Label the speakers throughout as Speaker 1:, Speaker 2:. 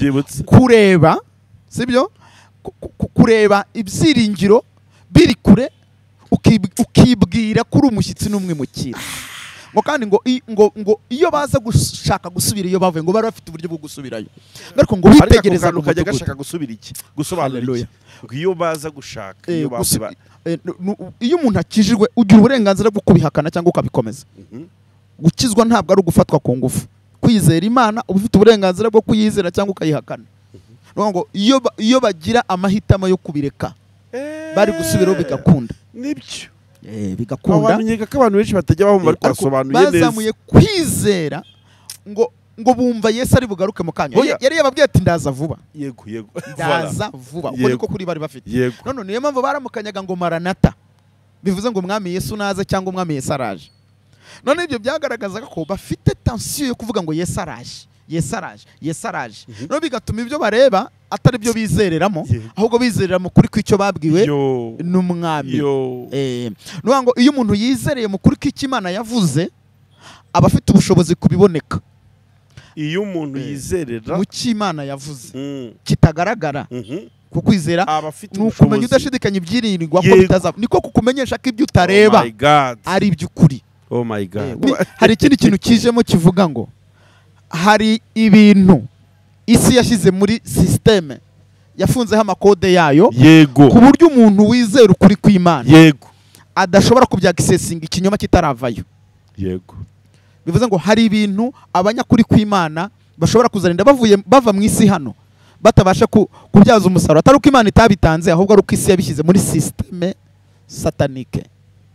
Speaker 1: Byibutse
Speaker 2: Kureba, sibyo, kureba ibyiringiro biri kure, ukibwira ko uri umushyitsi n'umwimukira. Ngo kandi ngo iyo baza gushaka gusubira iyo bavuye, ngo bari bafite uburyo bwo gusubirayo, ariko ngo
Speaker 1: Ariko ako
Speaker 2: witegereza
Speaker 1: kantu kajya
Speaker 2: umudugudu.
Speaker 1: Gashaka gusubira iki, gusobanura iki?
Speaker 2: Hallelujah.
Speaker 1: Ngo iyo baza gushaka iyo bavuye
Speaker 2: Iyo umuntu akijijwe, ugira uburenganzira bwo kubihakana cyangwa ukabikomeza. Gukizwa ntabwo ari ugufatwa ku ngufu. Kwizera Imana, uba ufite uburenganzira bwo kuyizera cyangwa ukayihakana. Ni ukuvuga ngo iyo bagira amahitamo yo kubireka, bari gusubiraho bigakunda.
Speaker 1: Nibyo.
Speaker 2: Bigakunda.
Speaker 1: Wamenyeka ko abantu benshi batajya bahumva, ariko
Speaker 2: Ariko
Speaker 1: basobanuye neza.
Speaker 2: bazamuye kwizera ngo bumva Yesu ari bugaruke mu kanya.
Speaker 1: Oya.
Speaker 2: Yari yababwiye ati: "Ndaza vuba."
Speaker 1: yego yego
Speaker 2: "Ndaza vuba." Uko niko kuri bari bafite. None niyo mpamvu baramukanyaga ngo "Maranata", bivuze ngo "Umwami Yesu naze" cyangwa "Umwami Yesu araje". None ibyo byagaragazaga ko bafite tension yo kuvuga ngo "Yesu araje, Yesu araje, Yesu araje". None bigatuma ibyo bareba atari byo bizereramo, ahubwo bizerera mu kuri kw'icyo babwiwe
Speaker 1: Yo
Speaker 2: n'Umwami.
Speaker 1: Yo.
Speaker 2: Ni ukuvuga ngo iyo umuntu yizereye mu kuri kw'icyo Imana yavuze, aba afite ubushobozi kubiboneka.
Speaker 1: Iyo umuntu yizerera
Speaker 2: Mu cyo Imana yavuze kitagaragara, ku kwizera
Speaker 1: aba afite
Speaker 2: ni ukumenya
Speaker 1: ubushobozi.
Speaker 2: udashidikanya ibyiringirwa ko bitazaba, niko kukumenyesha ko ibyo
Speaker 1: Oh
Speaker 2: utareba
Speaker 1: my God.
Speaker 2: ari iby'ukuri.
Speaker 1: Oh my God.
Speaker 2: Hari ikindi kintu kijemo kivuga ngo hari ibintu isi yashyize muri système, yafunzeho amakode yayo, ku buryo umuntu wizera ukuri kw'Imana adashobora kubyagisesinga ikinyoma kitaravayo. Bivuze ngo hari ibintu abanyakuri kw'Imana bashobora kuzarinda bavuye bava mu isi hano batabasha kubyaza umusaruro, atari uko Imana itabitanze, ahubwo ari uko isi yabishyize muri système satanique.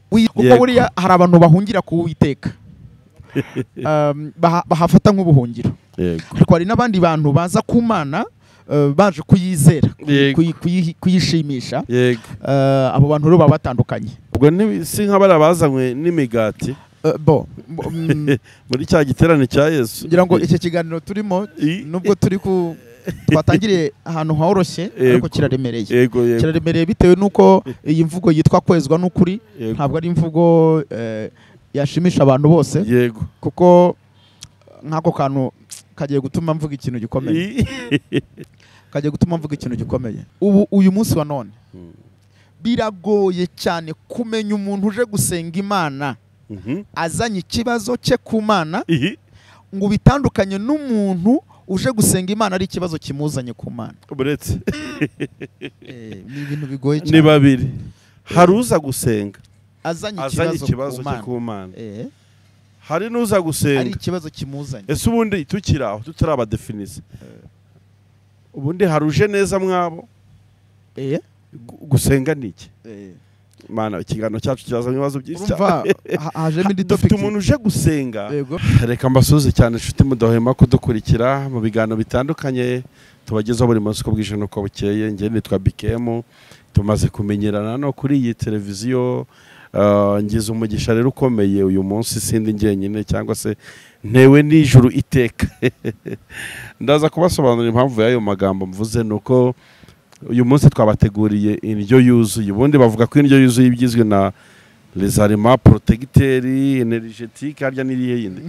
Speaker 2: Kuko buriya hari abantu bahungira ku Uwiteka, bahafata nk'ubuhungiro, ariko hari n'abandi bantu baza ku Mana baje kuyizera, kuyishimisha. Abo bantu rero baba batandukanye.
Speaker 1: Ubwo si nka bariya bazanywe n'imigati
Speaker 2: Bo
Speaker 1: muri cya giterane cya Yesu?
Speaker 2: Ngira ngo iki kiganiro turimo, nubwo turi ku twatangiriye ahantu horoshye, ariko kiraremereye.
Speaker 1: yego yego
Speaker 2: Kiraremereye bitewe n'uko iyi mvugo yitwa kwezwa n'ukuri ntabwo ari imvugo yashimisha abantu bose, kuko nk'ako kantu kagiye gutuma mvuga ikintu gikomeye, kagiye gutuma mvuga ikintu gikomeye. Ubu uyu munsi wa none biragoye cyane kumenya umuntu uje gusenga Imana azanye ikibazo cye ku Mana, ngo bitandukanye n'umuntu uje gusenga Imana ari ikibazo kimuzanye ku Mana.
Speaker 1: Buretse.
Speaker 2: Ni ibintu bigoye
Speaker 1: Ni
Speaker 2: cyane.
Speaker 1: babiri. Hari uza gusenga
Speaker 2: azanye
Speaker 1: azanye
Speaker 2: ikibazo
Speaker 1: ikibazo
Speaker 2: ku
Speaker 1: cye
Speaker 2: Mana,
Speaker 1: ku Mana, hari n'uza
Speaker 2: ari
Speaker 1: gusenga
Speaker 2: ikibazo kimuzanye.
Speaker 1: Ese ubundi tukiri aho, tutarabadefinisa, ubundi hari uje neza mwabo? Gusenga ni iki? Mana, ikiganiro cyacu kirazamo ibibazo byinshi
Speaker 2: Urumva
Speaker 1: cyane.
Speaker 2: hajemo indi
Speaker 1: Dufite
Speaker 2: topic.
Speaker 1: umuntu uje gusenga. Reka mbasuhuze cyane, inshuti mudahwema kudukurikira mu biganiro bitandukanye tubagezaho buri munsi uko bwije n'uko bukeye. Njye nitwa Bikemu, tumaze kumenyerana no kuri iyi televiziyo. Ngize umugisha rero ukomeye uyu munsi, sindi njyenyine, cyangwa se ntewe n'ijuru iteka. Ndaza kubasobanurira impamvu y'ayo magambo mvuze. Ni uko uyu munsi twabateguriye indyo yuzuye. Ubundi bavuga ko indyo yuzuye igizwe na les aliments protecteurs, énergétiques, harya n'irihe yindi,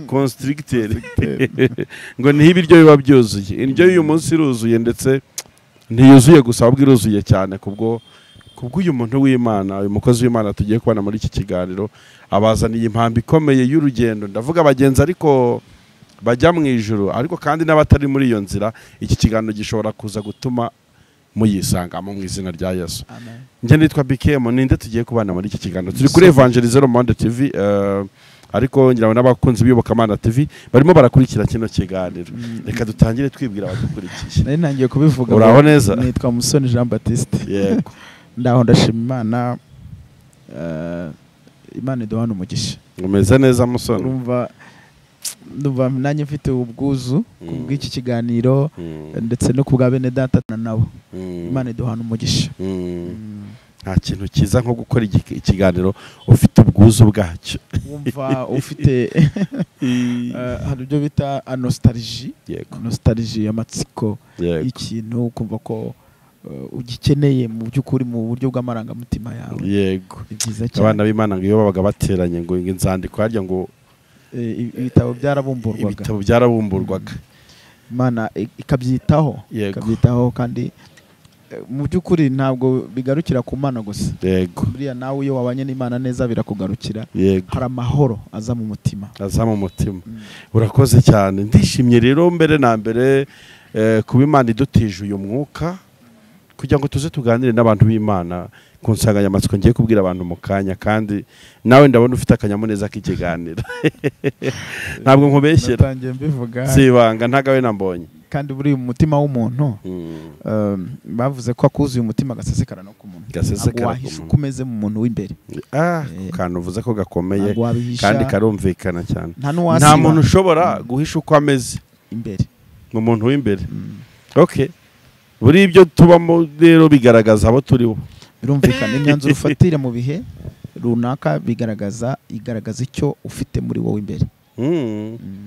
Speaker 1: constructeurs, ngo niho ibiryo biba byuzuye. Indyo y'uyu munsi iruzuye, ndetse ntiyuzuye gusa, ahubwo iruzuye cyane kubwo uyu muntu w'Imana, uyu mukozi w'Imana tugiye kubona muri iki kiganiro. Abazaniye impamvu ikomeye y'urugendo. Ndavuga abagenzi ariko bajya mu ijuru, ariko kandi n'abatari muri iyo nzira, iki kiganiro gishobora kuza gutuma muyisangamo mu izina rya Yesu.
Speaker 2: Amen.
Speaker 1: Njye nitwa BKM. Ninde tugiye kubana muri iki kiganiro? Turi kuri Evangelize Monde TV, ariko ngira ngo n'abakunzi b'Iyobokamana TV barimo barakurikira kino kiganiro. Reka dutangire twibwira abadukurikiye.
Speaker 2: Nari ntangiye kubivuga.
Speaker 1: Uraho neza?
Speaker 2: Nitwa Musoni Jean Baptiste. Ndaho, ndashima Imana. Imana iduhana umugisha.
Speaker 1: Umeze neza, Musoni?
Speaker 2: Urumva, ndumva nanjye mfite ubwuzu kubw'iki kiganiro, ndetse no kubwa bene data na nabo. Imana iduhana umugisha.
Speaker 1: Nta kintu cyiza nko gukora ikiganiro ufite ubwuzu bwacyo.
Speaker 2: Wumva ufite hari ibyo bita nostalgie, nostalgie, amatsiko y'ikintu, ukumva ko ugikeneye mu by'ukuri, mu buryo bw'amarangamutima yawe. Ni byiza cyane.
Speaker 1: Abana b'Imana ngo iyo babaga bateranye, ngo inzandiko harya ngo
Speaker 2: Ibitabo byarabumburwaga.
Speaker 1: Ibitabo byarabumburwaga.
Speaker 2: Imana ikabyitaho, ikabyitaho kandi mu by'ukuri ntabwo bigarukira ku Mana gusa.
Speaker 1: Yego.
Speaker 2: Buriya nawe iyo wabanye n'Imana neza birakugarukira.
Speaker 1: Yego.
Speaker 2: Hari amahoro aza mu mutima.
Speaker 1: Aza mu mutima. Urakoze cyane. Ndishimye rero mbere na mbere kuba Imana idutije uyu mwuka kugira ngo tuze tuganire n'abantu b'Imana ku nsanganyamatsiko ngiye kubwira abantu mu kanya, kandi nawe ndabona ufite akanyamuneza k'ikiganiro. Ntabwo nkubeshyera.
Speaker 2: Natangiye mbivuga.
Speaker 1: Sibanga ntagawe nambonye.
Speaker 2: Kandi buri umutima w'umuntu bavuze ko akuzuye umutima gasesekara no ku muntu.
Speaker 1: Gasesekara
Speaker 2: wahisha uko umeze mu muntu w'imbere.
Speaker 1: Kantu uvuze ko gakomeye kandi karumvikana cyane.
Speaker 2: Nta
Speaker 1: muntu ushobora guhisha uko ameze
Speaker 2: imbere
Speaker 1: mu muntu w'imbere. Okay. Buri ibyo tubamo rero bigaragaza abo turibo.
Speaker 2: Birumvikana imyanzuro ufatira mu bihe runaka bigaragaza igaragaza icyo ufite muri wowe imbere.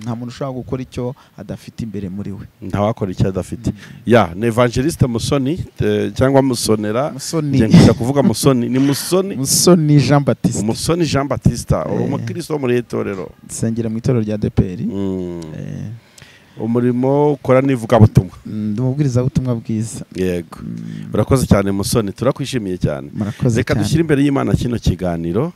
Speaker 2: Nta muntu ushobora gukora icyo adafite imbere muri we.
Speaker 1: Nta wakora icyo adafite. Ya, ni Evangeliste Musoni cyangwa Musonera. Ngiye kuvuga Musoni, ni Musoni.
Speaker 2: Musoni Jean Baptiste.
Speaker 1: Musoni Jean Baptiste, uri umukristo muri itorero.
Speaker 2: Nsengera mu itorero rya ADEPR.
Speaker 1: Umurimo ukora n'ivugabutumwa.
Speaker 2: Ndumubwiriza butumwa bwiza.
Speaker 1: Yego. Urakoze cyane Musoni, turakwishimiye cyane. Reka dushyire imbere y'Imana kino kiganiro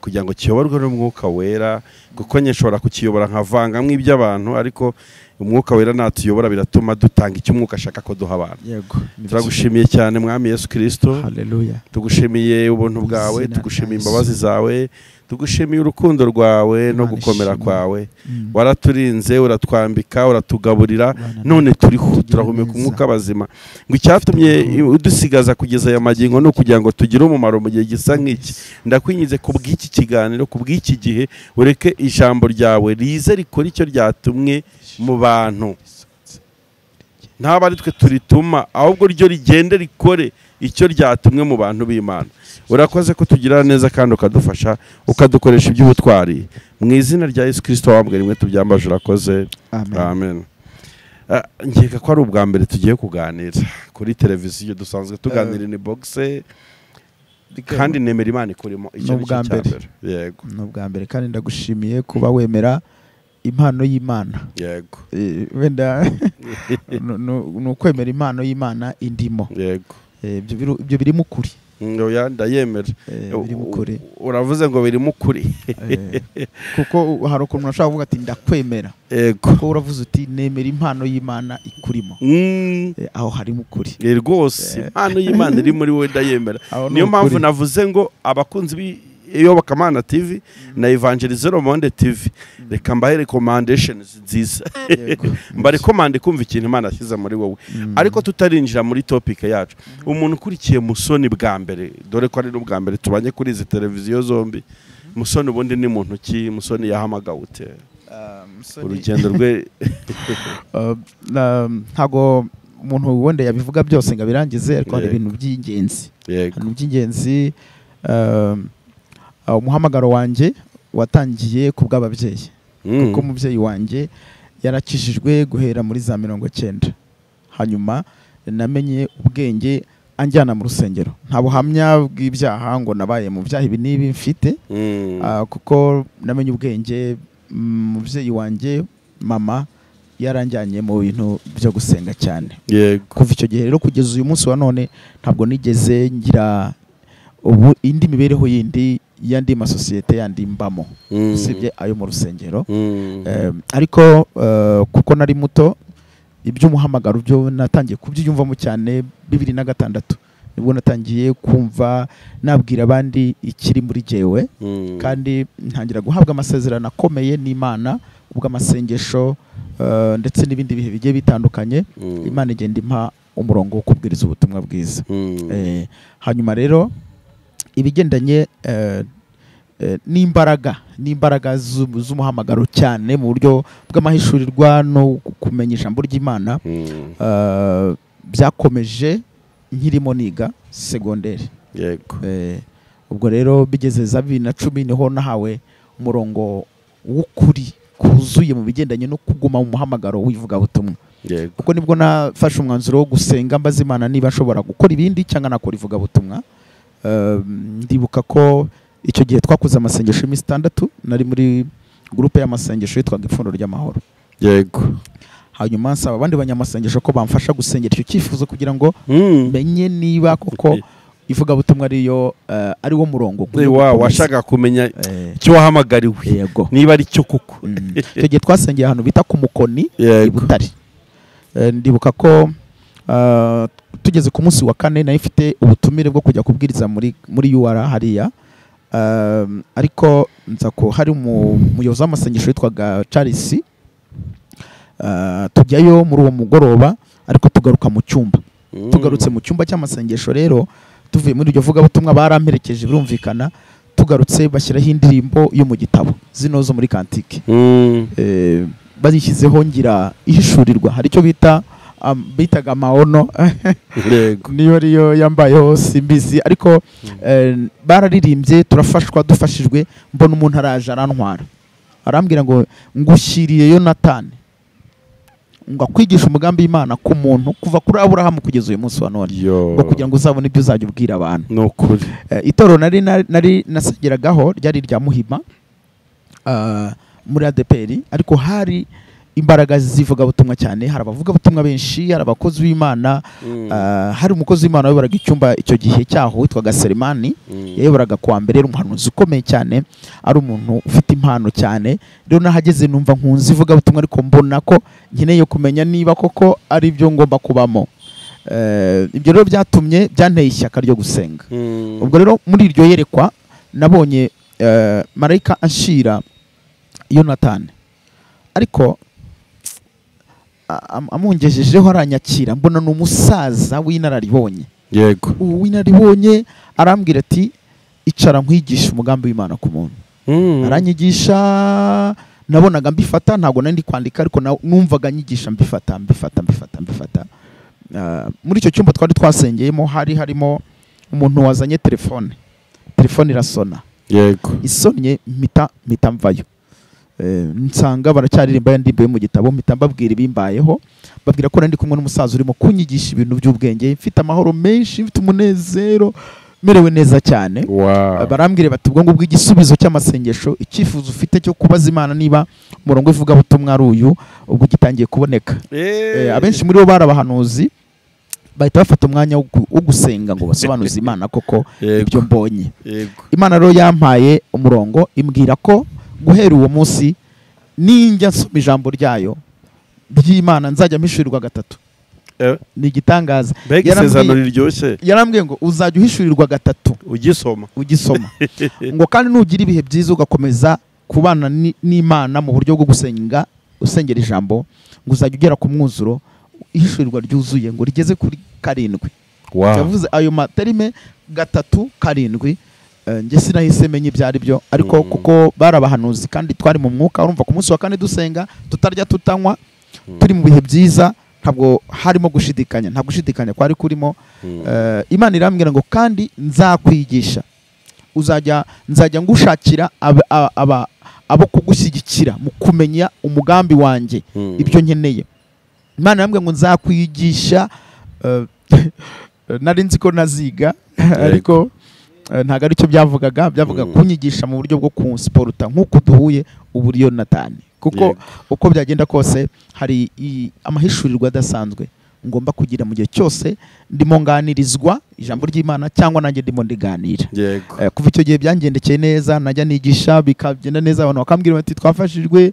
Speaker 1: kugira ngo kiyoborwe n'umwuka wera, kuko nshobora kukiyobora nkavanga iby'abantu, ariko umwuka wera natuyobora biratuma dutanga icyo umwuka ashaka ko duha abantu.
Speaker 2: Yego.
Speaker 1: Turagushimiye cyane Mwami Yesu Kristo.
Speaker 2: Haleluya.
Speaker 1: Tugushimiye ubuntu bwawe, tugushimiye imbabazi zawe, tugushimiye urukundo rwawe no gukomera kwawe. Waraturinze, uratwambika, uratugaburira, none turiho turahumeka umwuka bazima. Ngo icyatumye udusigaza kugeza aya magingo no kugira ngo tugire umumaro mu gihe gisa nk'iki. Ndakwinyize ku bw'iki kiganiro, ku bw'iki gihe, ureke ijambo ryawe rize rikora icyo ryatumwe mu bantu. Ntabwo ari twe turituma, ahubwo ryo rigende rikore icyo ryatumwe mu bantu b'Imana. Urakoze ko tugira neza kandi ukadufasha, ukadukoresha iby'ubutwari. Mu izina rya Yesu Kristo wambwe rimwe tubyambaje, urakoze. Amen. Nkeka ko ari ubwa mbere tugiye kuganira kuri televiziyo, dusanzwe tuganira ni box, kandi nemera Imana ikurimo icyo ni cya mbere. Yego.
Speaker 2: Ni ubwa mbere kandi ndagushimiye kuba wemera impano y'Imana.
Speaker 1: Yego.
Speaker 2: Wenda ni ukwemera impano y'Imana indimo.
Speaker 1: Yego.
Speaker 2: Ibyo birimo ukuri.
Speaker 1: Oya, ndayemera.
Speaker 2: Birimo ukuri.
Speaker 1: Uravuze ngo birimo ukuri.
Speaker 2: Kuko hari ukuntu ushobora kuvuga ati ndakwemera.
Speaker 1: Yego.
Speaker 2: Kuko uravuze uti nemera impano y'Imana ikurimo. Aho harimo ukuri.
Speaker 1: Rwose impano y'Imana iri muri wowe ndayemera. Niyo mpamvu navuze ngo abakunzi Iyobokamana TV na Evangelise Monde TV, reka mbahe recommendations nziza. Mbarecommande kumva ikintu Imana yashyize muri wowe. Ariko tutarinjira muri topic yacu, umuntu ukurikiye Musoni bwa mbere, dore ko ari n'ubwa mbere tubanye kuri izi televiziyo zombi, Musoni ubundi ni muntu ki? Musoni yahamagawe ute? Urugendo rwe
Speaker 2: ntago umuntu wenda yabivuga byose ngo abirangize, ariko hari ibintu by'ingenzi. Ibintu by'ingenzi. Umuhamagaro wanjye watangiye ku bw'ababyeyi, kuko umubyeyi wanjye yarakijijwe guhera muri za 90. Hanyuma namenye ubwenge anjyana mu rusengero. Nta buhamya bw'ibyaha ngo nabaye mu byaha ibi n'ibi mfite, kuko namenye ubwenge umubyeyi wanjye mama yaranjyanye mu bintu byo gusenga cyane.
Speaker 1: Yego.
Speaker 2: Kuva icyo gihe rero kugeza uyu munsi wa none ntabwo nigeze ngira ubu indi mibereho yindi yandi masosiyete yandi mbamo usibye ayo mu rusengero. Ariko kuko nari muto iby'umuhamagaro byo natangiye kubyiyumvamo cyane 2006, nibwo natangiye kumva nabwira abandi ikiri muri jewe, kandi ntangira guhabwa amasezerano akomeye n'Imana ubw'amasengesho ndetse n'ibindi bihe bigiye bitandukanye. Imana igenda impa umurongo wo kubwiriza ubutumwa bwiza. Hanyuma rero ibigendanye n'imbaraga z'umuhamagaro cyane mu buryo bw'amahishurirwa no kumenya ijambo ry'Imana, byakomeje nkirimo niga segonderi.
Speaker 1: Yego.
Speaker 2: Ubwo rero bigeze za 2010 niho nahawe umurongo w'ukuri kuzuye mu bigendanye no kuguma mu muhamagaro w'ivugabutumwa.
Speaker 1: Yego.
Speaker 2: Kuko nibwo nafashe umwanzuro wo gusenga mbaza Imana niba nshobora gukora ibindi cyangwa nakora ivugabutumwa. Ndibuka ko icyo gihe twakoze amasengesho y'iminsi 6, nari muri groupe y'amasengesho yitwaga Ipfundo ry'Amahoro.
Speaker 1: Yego.
Speaker 2: Hanyuma nsaba abandi banyamasengesho ko bamfasha gusengera icyo cyifuzo kugira ngo menye niba koko ivugabutumwa ariyo ari wo murongo.
Speaker 1: Washaka kumenya icyo wahamagariwe niba ari cyo koko.
Speaker 2: Icyo gihe twasengeye ahantu bita ku Mukoni i Butare. Ndibuka ko tugeze ku munsi wa kane nari mfite ubutumire bwo kujya kubwiriza muri UR hariya, ariko nza ko hari umuyobozi w'amasengesho witwaga Charles, tujyayo muri uwo mugoroba, ariko tugaruka mu cyumba. Tugarutse mu cyumba cy'amasengesho rero tuvuye muri iryo vugabutumwa baramperekeje birumvikana, tugarutse bashyiraho indirimbo yo mu gitabo zino zo muri kantike. Bazishyizeho ngira ihishurirwa, hari icyo bita bitaga maono niyo ariyo yambayeho simbizi, ariko bararirimbye turafashwa, dufashijwe. Mbona umuntu araje arantwara arambwira ngo ngushyiriye Yonatani ngo akwigisha umugambi w'Imana ku muntu kuva kuri Aburahamu kugeza uyu munsi wa none, ngo kugira ngo uzabone ibyo uzajya ubwira abantu.
Speaker 1: Nukuri
Speaker 2: itorero nari nasengeragaho ryari rya Muhima muri ADPR, ariko hari imbaraga zivugabutumwa cyane, hari abavugabutumwa benshi, hari abakozi b'Imana. Hari umukozi w'Imana wayoboraga icyumba icyo gihe cyaho witwaga Selemani, yayoboraga kwa mbere, umuhanuzi ukomeye cyane, ari umuntu ufite impano cyane. Rero nahageze numva nkunze ivugabutumwa, ariko mbona ko nkeneye kumenya niba koko ari byo ngomba kubamo. Ibyo rero byatumye byanteye ishyaka ryo gusenga. Ubwo rero muri iryo yerekwa nabonye marayika anshira Yonatani, ariko amungejejeho aranyakira, mbona ni umusaza w'inararibonye.
Speaker 1: Yego,
Speaker 2: uw'inararibonye arambwira ati icara nkwigisha umugambi w'Imana ku muntu. Aranyigisha, nabonaga mbifata, ntabwo nari ndi kwandika, ariko numvaga nyigisha mbifata mbifata mbifata mbifata. Muri icyo cyumba twari twasengeyemo hari harimo umuntu wazanye telefone, telefone irasona.
Speaker 1: Yego,
Speaker 2: isonye mpita mvayo. Nsanga baracyaririmba ya ndirimbo yo mu gitabo, mpita mbabwira ibimbayeho, babwira ko nari kumwe n'umusaza urimo kunyigisha ibintu by'ubwenge, mfite amahoro menshi, mfite umunezero, merewe neza cyane. Barambwira bati ubwo ngubwo igisubizo cy'amasengesho, icyifuzo ufite cyo kubaza Imana niba umurongo w'ivugabutumwa ari uyu, ubwo gitangiye kuboneka. Abenshi muri bo barabahanuzi, bahita bafata umwanya wo gusenga ngo basobanuze Imana koko ibyo mbonye. Imana rero yampaye umurongo, imbwira ko guhera uwo munsi ninjya nsoma ijambo ryayo ry'Imana nzajya mpishurirwa gatatu. Ni igitangaza. Yarambwiye ngo uzajya uhishurirwa gatatu
Speaker 1: ugisoma.
Speaker 2: Ngo kandi nugira ibihe byiza ugakomeza kubana n'Imana mu buryo bwo gusenga usengera ijambo, ngo uzajya ugera ku mwuzuro ihishurirwa ryuzuye ngo rigeze kuri 7. Yavuze ayo materime 3 7. Njye sinahise menye ibyo ari byo, ariko kuko barabahanuzi kandi twari mu mwuka, urumva ku munsi wa kane dusenga tutarya tutanywa, turi mu bihe byiza, ntabwo harimo gushidikanya, nta gushidikanya kwari kurimo. Imana irambwira ngo kandi nzakwigisha, uzajya nzajya ngushakira abo kugushyigikira mu kumenya umugambi wanjye, ibyo nkeneye. Imana irambwira ngo nzakwigisha. Nari nzi ko naziga, ariko ntago ari cyo byavugaga, byavuga kunyigisha mu buryo bwo kunsiporuta nk'uko duhuye ubu Yonatani, kuko uko byagenda kose hari amahishurirwa adasanzwe ngomba kugira mu gihe cyose ndimo nganirizwa ijambo ry'Imana cyangwa nanjye ndimo ndiganira. Kuva icyo gihe byangendekeye neza, najya nigisha bikagenda neza, abantu bakambwira bati twafashijwe,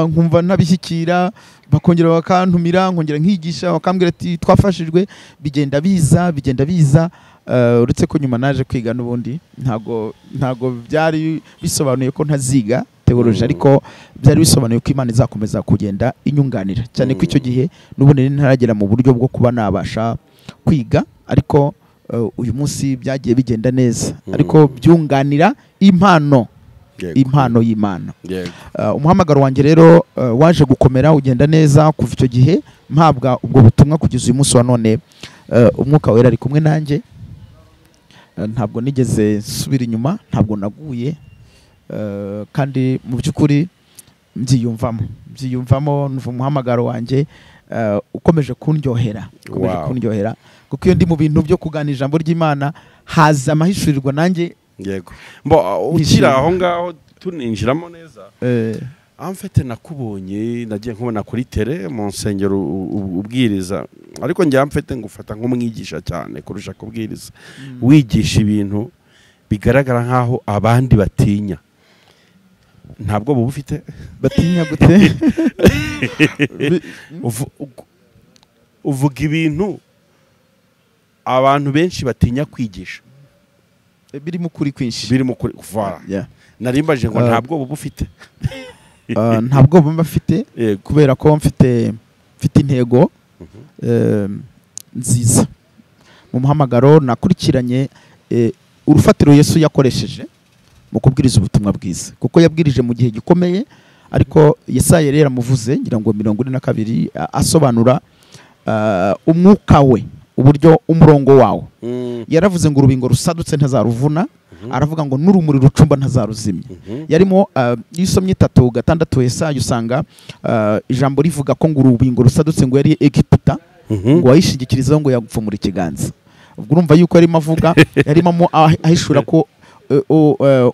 Speaker 2: nkumva ntabishyikira, bakongera bakantumira, nkongera nkigisha, bakambwira ati twafashijwe, bigenda biza bigenda biza. Uretse ko nyuma naje kwiga n'ubundi ntago byari bisobanuye ko ntaziga teoloji, ariko byari bisobanuye ko Imana izakomeza kugenda inyunganira cyane ko icyo gihe n'ubundi ntaragera mu buryo bwo kuba nabasha kwiga, ariko uyu munsi byagiye bigenda neza, ariko byunganira impano impano y'Imana. Umuhamagaro wanjye rero waje gukomera ugenda neza kuva icyo gihe mpabwa ubwo butumwa kugeza uyu munsi wa none. Umwuka wera ari kumwe nanjye, ntabwo nigeze nsubira inyuma, ntabwo naguye, kandi mu by'ukuri mbyiyumvamo numva umuhamagaro wanjye ukomeje kundyohera, kundyohera, kuko iyo ndi mu bintu byo kuganira ijambo ry'Imana haza amahishurirwa nanjye.
Speaker 1: Yego, mbo ukira aho ngaho tuninjiramo neza. Amfete nakubonye nagiye nkubona kuri tele mu nsengero ubwiriza, ariko njye amfete ngufata nk'umwigisha cyane kurusha kubwiriza. Wigisha ibintu bigaragara nkaho abandi batinya. Ntabwo buba ufite
Speaker 2: batinya gute?
Speaker 1: Uvuga ibintu abantu benshi batinya kwigisha
Speaker 2: birimo kuri kwinshi,
Speaker 1: birimo kuri voilà. Narimbaje ngo ntabwo buba ufite.
Speaker 2: Ntabwo mba mfite kubera ko mfite intego nziza mu muhamagaro. Nakurikiranye urufatiro Yesu yakoresheje mu kubwiriza ubutumwa bwiza, kuko yabwirije mu gihe gikomeye. Ariko Yesaya yari yaramuvuze ngira ngo 42 asobanura umwuka we, uburyo umurongo wawo. Yaravuze ngo urubingo rusadutse ntazaruvuna, aravuga ngo n'urumuri rucumba ntazaruzimya. Yarimo isomye 3:6 Yesaya usanga ijambo rivuga ko ngo urubingo rusadutse ngo yari Egiputa, ngo wayishingikirizaho ngo yagupfumura ikiganza. Ubwo urumva yuko yarimo avuga, yarimo ahishura ko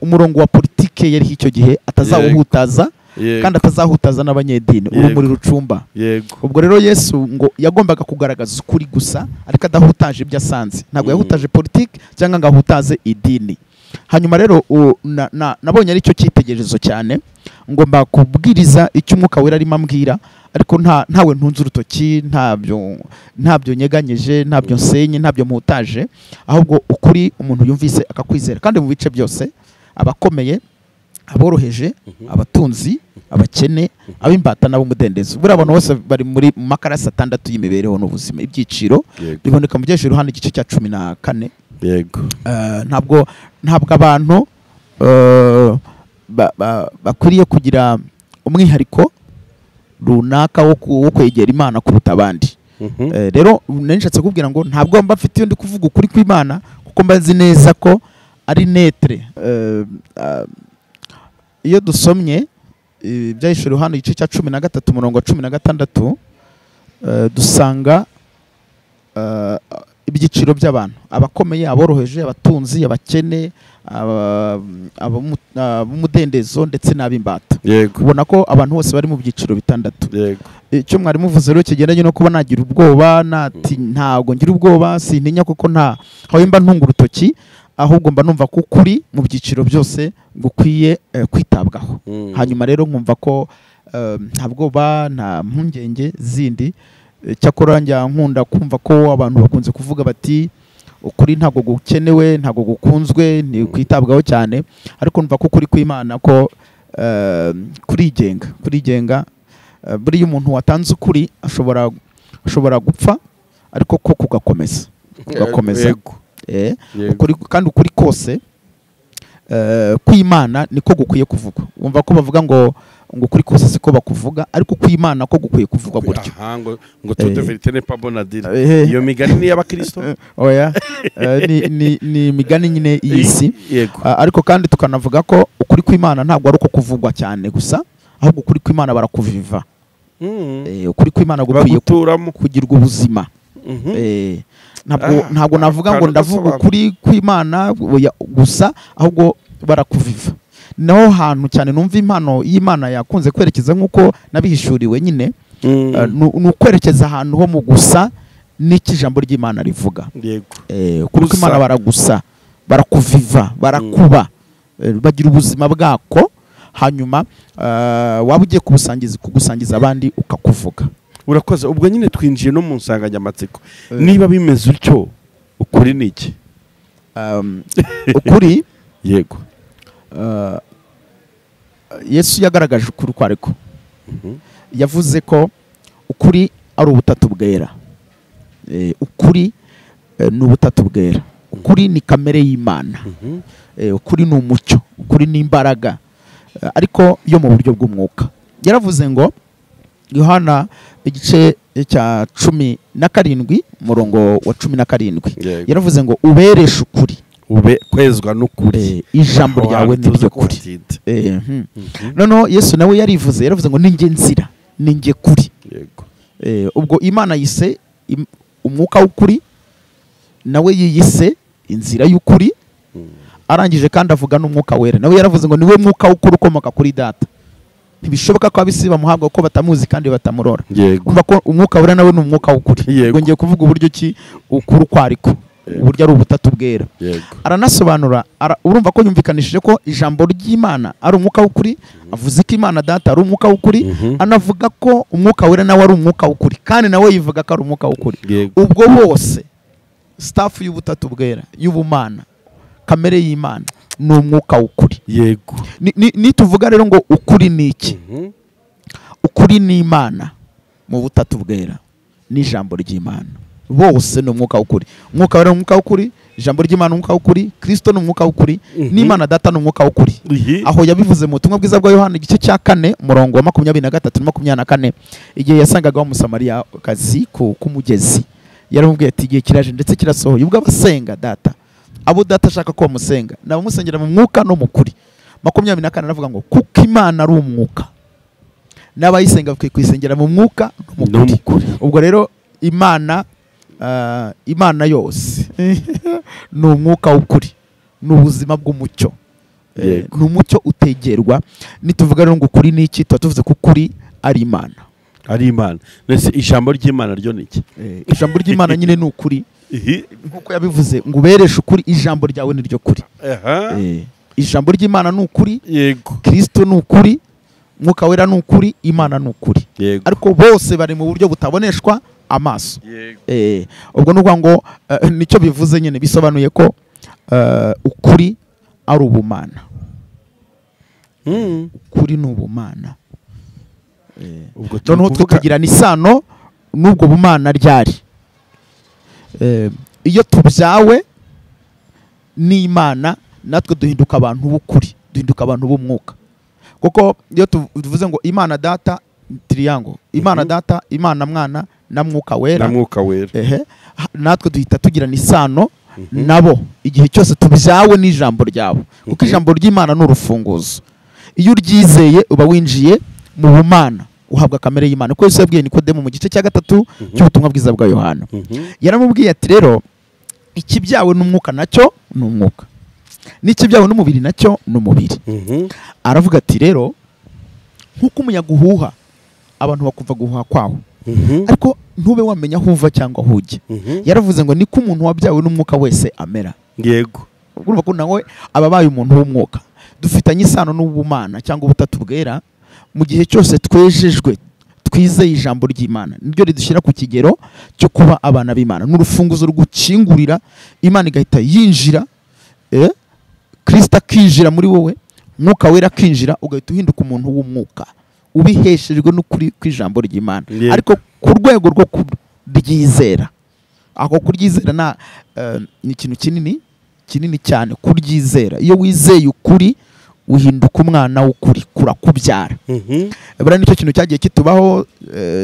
Speaker 2: umurongo wa politike yari icyo gihe atazawuhutaza, kandi atazahutaza n'abanyedini, urumuri rucumba. Ubwo rero Yesu ngo yagombaga kugaragaza ukuri gusa, ariko adahutaje ibyo asanze. Ntabwo yahutaje politike cyangwa ngo ahutaze idini. Hanyuma rero nabonye ari cyo cyitegererezo cyane, ngomba kubwiriza icyo Umwuka Wera arimo ambwira, ariko ntawe ntunze urutoki, ntabyo nyeganyeje, ntabyo nsenye, ntabyo mputaje, ahubwo ukuri umuntu yumvise akakwizera. Kandi mu bice byose, abakomeye, aboroheje, abatunzi, abakene, ab'imbata n'ab'umudendezo, buriya abantu bose bari muri makarasi 6 y'imibereho n'ubuzima. Ibyiciro biboneka mu Byahishuriwe Yohana igice cya 14.
Speaker 1: Yego.
Speaker 2: Ntabwo abantu bakwiriye kugira umwihariko runaka wo kwegera Imana kuruta abandi. Rero nishatse kubwira ngo ntabwo mba mfite iyo ndi kuvuga ukuri kw'Imana, kuko mba nzi neza ko ari netre. Iyo dusomye Ibyahishuriwe Yohana igice cya 13 umurongo wa 16, dusanga ibyiciro by'abantu: abakomeye, aboroheje, abatunzi, abakene, ab'umudendezo ndetse n'ab'imbata. Ubona ko abantu bose bari mu byiciro 6. Icyo mwari muvuze rero kigendanye no kuba nagira ubwoba, ntabwo ngira ubwoba, sintinya, kuko nta aho mba ntunga urutoki, ahubwo mba numva ko ukuri mu byiciro byose gukwiye kwitabwaho. Hanyuma rero nkumva ko nta bwoba, nta mpungenge zindi. Cyakora njya nkunda kumva ko abantu bakunze kuvuga bati ukuri ntabwo gukenewe, ntabwo gukunzwe, ni kwitabwaho cyane, ariko numva ko ukuri kw'Imana ko kurigenga. Buriya umuntu watanze ukuri ashobora gupfa, ariko ko kugakomeza. Ukuri, kandi ukuri kose kw'Imana niko gukwiye kuvugwa. Wumva ko bavuga ngo ukuri kose siko bakuvuga, ariko kw'Imana ko gukwiye kuvugwa gutyo.
Speaker 1: Ngo toute vérité n'est pas bonne à dire. Iyo migani ni y'abakristo?
Speaker 2: Oya, ni migani nyine y'isi. Ariko kandi tukanavuga ko ukuri kw'Imana ntabwo ari uko kuvugwa cyane gusa, ahubwo ukuri kw'Imana barakuviva. Ukuri kw'Imana gukwiye kugirwa ubuzima. Ntabwo navuga ngo ndavuga ukuri kw'Imana gusa, ahubwo barakuviva. Naho hantu cyane numva impano y'Imana yakunze kwerekeza, nkuko nabihishuriwe nyine, ni ukwerekeza ahantu ho mu gusa n'iki ijambo ry'Imana rivuga. Ukuri kw'Imana baragusa, barakuviva, barakuba, bagira ubuzima bwako. Hanyuma waba ugiye kugusangiza abandi ukakuvuga.
Speaker 1: Urakoze. Ubwo nyine twinjiye no mu nsanganyamatsiko. Niba bimeze utyo, ukuri ni iki?
Speaker 2: Ukuri,
Speaker 1: yego,
Speaker 2: Yesu yagaragaje ukuri uko ariko. Yavuze ko ukuri ari ubutatu bwera. Ukuri ni ubutatu bwera. Ukuri ni kamere y'Imana. Ukuri ni umucyo, ukuri ni imbaraga, ariko yo mu buryo bw'umwuka. Yaravuze ngo Yohana igice cya 17 umurongo wa 17, yaravuze ngo ubereshe ukuri,
Speaker 1: ube kwezwa n'ukuri,
Speaker 2: ijambo ryawe ni ryo kuri. Noneho Yesu nawe yarivuze, yaravuze ngo ninjye nzira, ninjye kuri. Ubwo Imana yise umwuka w'ukuri, nawe yiyise inzira y'ukuri, arangije kandi avuga n'umwuka wera, nawe yaravuze ngo niwe mwuka w'ukuri ukomoka kuri data. Ntibishoboka ko ab'isi bamuhabwa kuko batamuzi kandi batamurora. Umva ko umwuka wera nawe ni umwuka w'ukuri. Ubwo ngiye kuvuga uburyo ki ukuri uko ariko, uburyo ari ubutatu bwera. Aranasobanura, urumva ko yumvikanishije ko ijambo ry'Imana ari umwuka w'ukuri, avuze ko Imana Data ari umwuka w'ukuri, anavuga ko umwuka wera nawe ari umwuka w'ukuri, kandi nawe yivuga ko ari umwuka w'ukuri. Ubwo bose staff y'ubutatu bwera y'ubumana, kamere y'Imana ni umwuka w'ukuri.
Speaker 1: Yego.
Speaker 2: Nituvuga rero ngo ukuri ni iki? Ukuri ni Imana mu butatu bwera n'ijambo ry'Imana. Bose ni umwuka w'ukuri. Umwuka wera ni umwuka w'ukuri, ijambo ry'Imana ni umwuka w'ukuri, Kristo ni umwuka w'ukuri, n'Imana Data ni umwuka w'ukuri. Aho yabivuze mu butumwa bwiza bwa Yohana igice cya 4 umurongo wa 23 na 24, igihe yasangaga wa Musamariyakazi ku mugezi, yaramubwiye ati igihe kiraje ndetse kirasohoye ubwo abasenga Data, abo Data ashaka ko bamusenga nabamusengera mu mwuka no mu kuri. 24 aravuga ngo kuko Imana ari umwuka, n'abayisenga bakwiye kuyisengera mu mwuka no mu kuri. Ubwo rero Imana Imana yose ni umwuka w'ukuri, ni ubuzima bw'umucyo, ni umucyo utegerwa. Nituvuga rero ngo ukuri ni iki, tuba tuvuze ko ukuri ari Imana.
Speaker 1: Ari Imana. Nese ijambo ry'Imana ryo ni iki?
Speaker 2: Ijambo ry'Imana nyine ni ukuri. Nkuko yabivuze ngo ubereshe ukuri, ijambo ryawe ni ryo kuri. Ijambo ry'Imana ni ukuri.
Speaker 1: Yego.
Speaker 2: Kristo ni ukuri, Mwuka wera ni ukuri, Imana ni ukuri. Ariko bose bari mu buryo butaboneshwa amaso. Ubwo nukuvuga ngo nicyo bivuze nyine, bisobanuye ko ukuri ari ubumana. Ukuri ni ubumana.
Speaker 1: Ubwo
Speaker 2: noneho twe tugirana isano n'ubwo bumana ryari. Iyo tubyawe n'Imana natwe duhinduka abantu b'ukuri, duhinduka abantu b'umwuka. Kuko iyo tuvuze ngo Imana Data triangle, Imana Data, Imana Mwana na Mwuka Wera, natwe duhita tugirana isano nabo igihe cyose tubyawe n'ijambo ryabo. Kuko ijambo ry'Imana ni urufunguzo. Iyo uryizeye uba winjiye mu bumana, uhabwa kamere y'Imana. Kuko Yesu yabwiye Nikodemo mu gice cya 3 cy'ubutumwa bwiza bwa Yohana, yaramubwiye ati rero ikibyawe n'umwuka nacyo ni umwuka, n'ikibyawe n'umubiri nacyo ni umubiri. Aravuga ati rero nkuko umuyaga uhuha abantu bakumva guhuha kwawo, ariko ntube wamenya aho uva cyangwa aho ujya. Yaravuze ngo niko umuntu wabyawe n'umwuka wese amera.
Speaker 1: Yego.
Speaker 2: Urumva ko nawe ababaye umuntu w'umwuka. Dufitanye isano n'ubumana cyangwa ubutatu bwera mu gihe cyose twejejwe twizeye ijambo ry'Imana, niryo ridushyira ku kigero cyo kuba abana b'Imana. N'urufunguzo rugukingurira Imana igahita yinjira, Kristo akinjira muri wowe, Mwuka wera akinjira, ugahita uhinduka umuntu w'umwuka ubiheshejwe n'ukuri kw'ijambo ry'Imana. Ariko ku rwego rwo kuryizera, ako kuryizera na ni ikintu kinini kinini cyane. Kuryizera, iyo wizeye ukuri uhinduka umwana w'ukuri, kurakubyara. Buriya nicyo kintu cyagiye kitubaho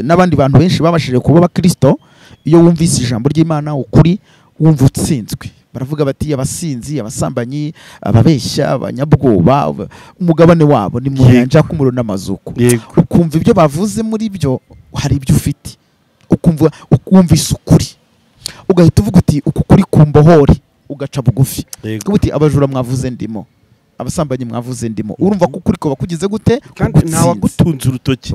Speaker 2: n'abandi bantu benshi babashije kuba abakristo. Iyo wumvise ijambo ry'Imana ukuri wumva utsinzwe. Baravuga bati abasinzi, abasambanyi, ababeshya, abanyabwoba, umugabane wabo ni mu nyanja k'umuriro n'amazuku. Ukumva ibyo bavuze, muri byo hari ibyo ufite, ukumva ukumvise ukuri, ugahita uvuga uti uku kuri kumbohore, ugaca bugufi. Uti abajura mwavuze ndimo, abasambanyi mwavuze ndimo. Urumva ko ukuri ko bakugize gute?
Speaker 1: Kandi ntawe agutunze urutoki.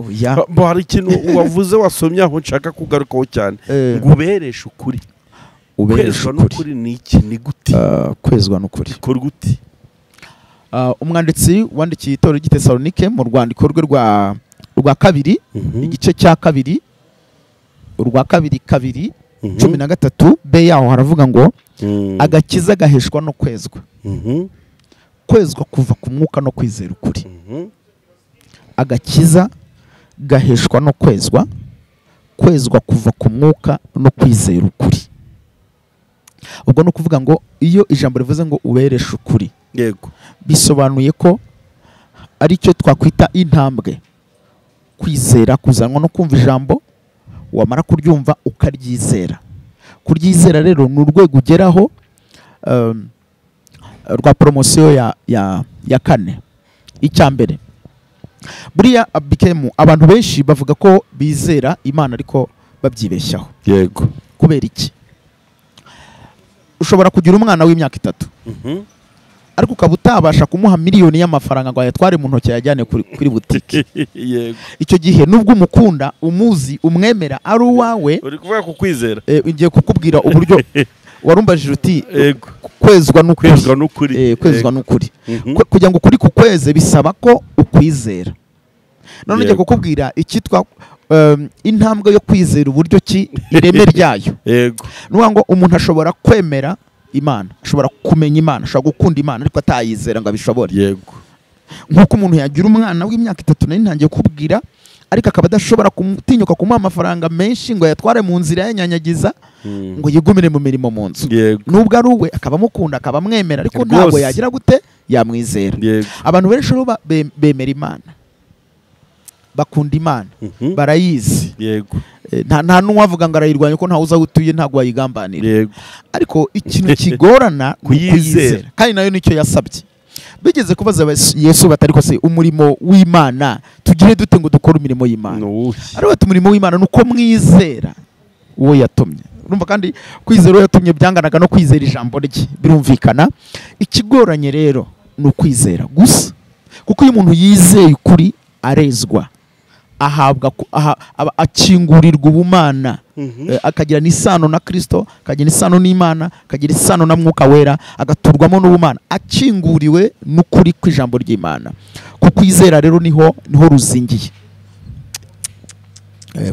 Speaker 1: Bo hari ikintu wavuze wasomye aho nshaka kugarukaho cyane, ngo ubereshe ukuri.
Speaker 2: Uberesha
Speaker 1: ukuri ni iki? Ni gute?
Speaker 2: Kwezwa n'ukuri
Speaker 1: bikorwa ute?
Speaker 2: Umwanditsi wandikiye itorero ry'i Tesalonike mu rwandiko rwe rwa kabiri, igice cya 2, urwa 2 2:13 be yaho haravuga ngo agakiza gaheshwa no kwezwa. Kwezwa kuva ku mwuka no kwizera ukuri. Agakiza gaheshwa no kwezwa, kwezwa kuva ku mwuka no kwizera ukuri. Ubwo no kuvuga ngo iyo ijambo rivuze ngo ubereshe ukuri,
Speaker 1: yego,
Speaker 2: bisobanuye ko ari cyo twakwita intambwe. Kwizera kuzanwa no kumva ijambo, wamara kuryumva ukaryizera. Kuryizera rero ni urwego ugeraho rwa promosiyo ya 4. Icya mbere, buriya bikemu abantu benshi bavuga ko bizera Imana ariko babyibeshyaho.
Speaker 1: Yego.
Speaker 2: Kubera iki? Ushobora kugira umwana w'imyaka 3, Ariko ukaba utabasha kumuha miliyoni y'amafaranga ngo ayatware mu ntoki ayajyane kuri butike.
Speaker 1: Yego.
Speaker 2: Icyo gihe nubwo umukunda, umuzi, umwemera ari uwawe,
Speaker 1: uri kuvuga ku kwizera.
Speaker 2: Ngiye kukubwira uburyo warumbajije uti
Speaker 1: yego
Speaker 2: kwezwa n'ukuri.
Speaker 1: Kwezwa n'ukuri.
Speaker 2: Kwezwa n'ukuri. Kugira ngo ukuri kukweze bisaba ko ukwizera. None ngiye kukubwira icyitwa intambwe yo kwizera uburyo ki ireme ryayo.
Speaker 1: Yego.
Speaker 2: Nuvuga ngo umuntu ashobora kwemera Imana, ashobora kumenya Imana, ashobora gukunda Imana ariko atayizera ngo abishobore.
Speaker 1: Yego.
Speaker 2: Nkuko umuntu yagira umwana w'imyaka 3 nari ntangiye kubwira, ariko akaba adashobora kumutinyuka kumuha amafaranga menshi ngo yatware mu nzira yanyanyagiza, ngo yigumire mu mirimo mu nzu. Nubwo ari uwe akaba amukunda akaba amwemera, ariko ntabwo yagira gute yamwizera. Abantu benshi rero bemera Imana, bakunda Imana, barayizi.
Speaker 1: Yego.
Speaker 2: Nta n'uwavuga ngo arayirwanya ko ntawe uza utuye, ntabwo wayigambanira.
Speaker 1: Yego.
Speaker 2: Ariko ikintu kigorana kuyizera, kandi nayo nicyo yasabye. Bigeze kubaza Yesu batari ko se umurimo w'Imana tugire dute ngo dukore umurimo w'Imana? Ariko ati umurimo w'Imana nuko mwizera uwo yatumye. Urumva kandi kwizera uwo yatumye byanganaga no kwizera ijambo rye, birumvikana. Ikigoranye rero ni ukwizera gusa, kuko iyo umuntu yizeye ukuri arezwa, ahabwa akingurirwa ubumana, akagira n'isano na Kristo, akagira isano n'Imana, akagira isano na Mwuka Wera, agaturwamo n'ubumana, akinguriwe n'ukuri kw'ijambo ry'Imana. Kukwizera rero niho ruzingiye.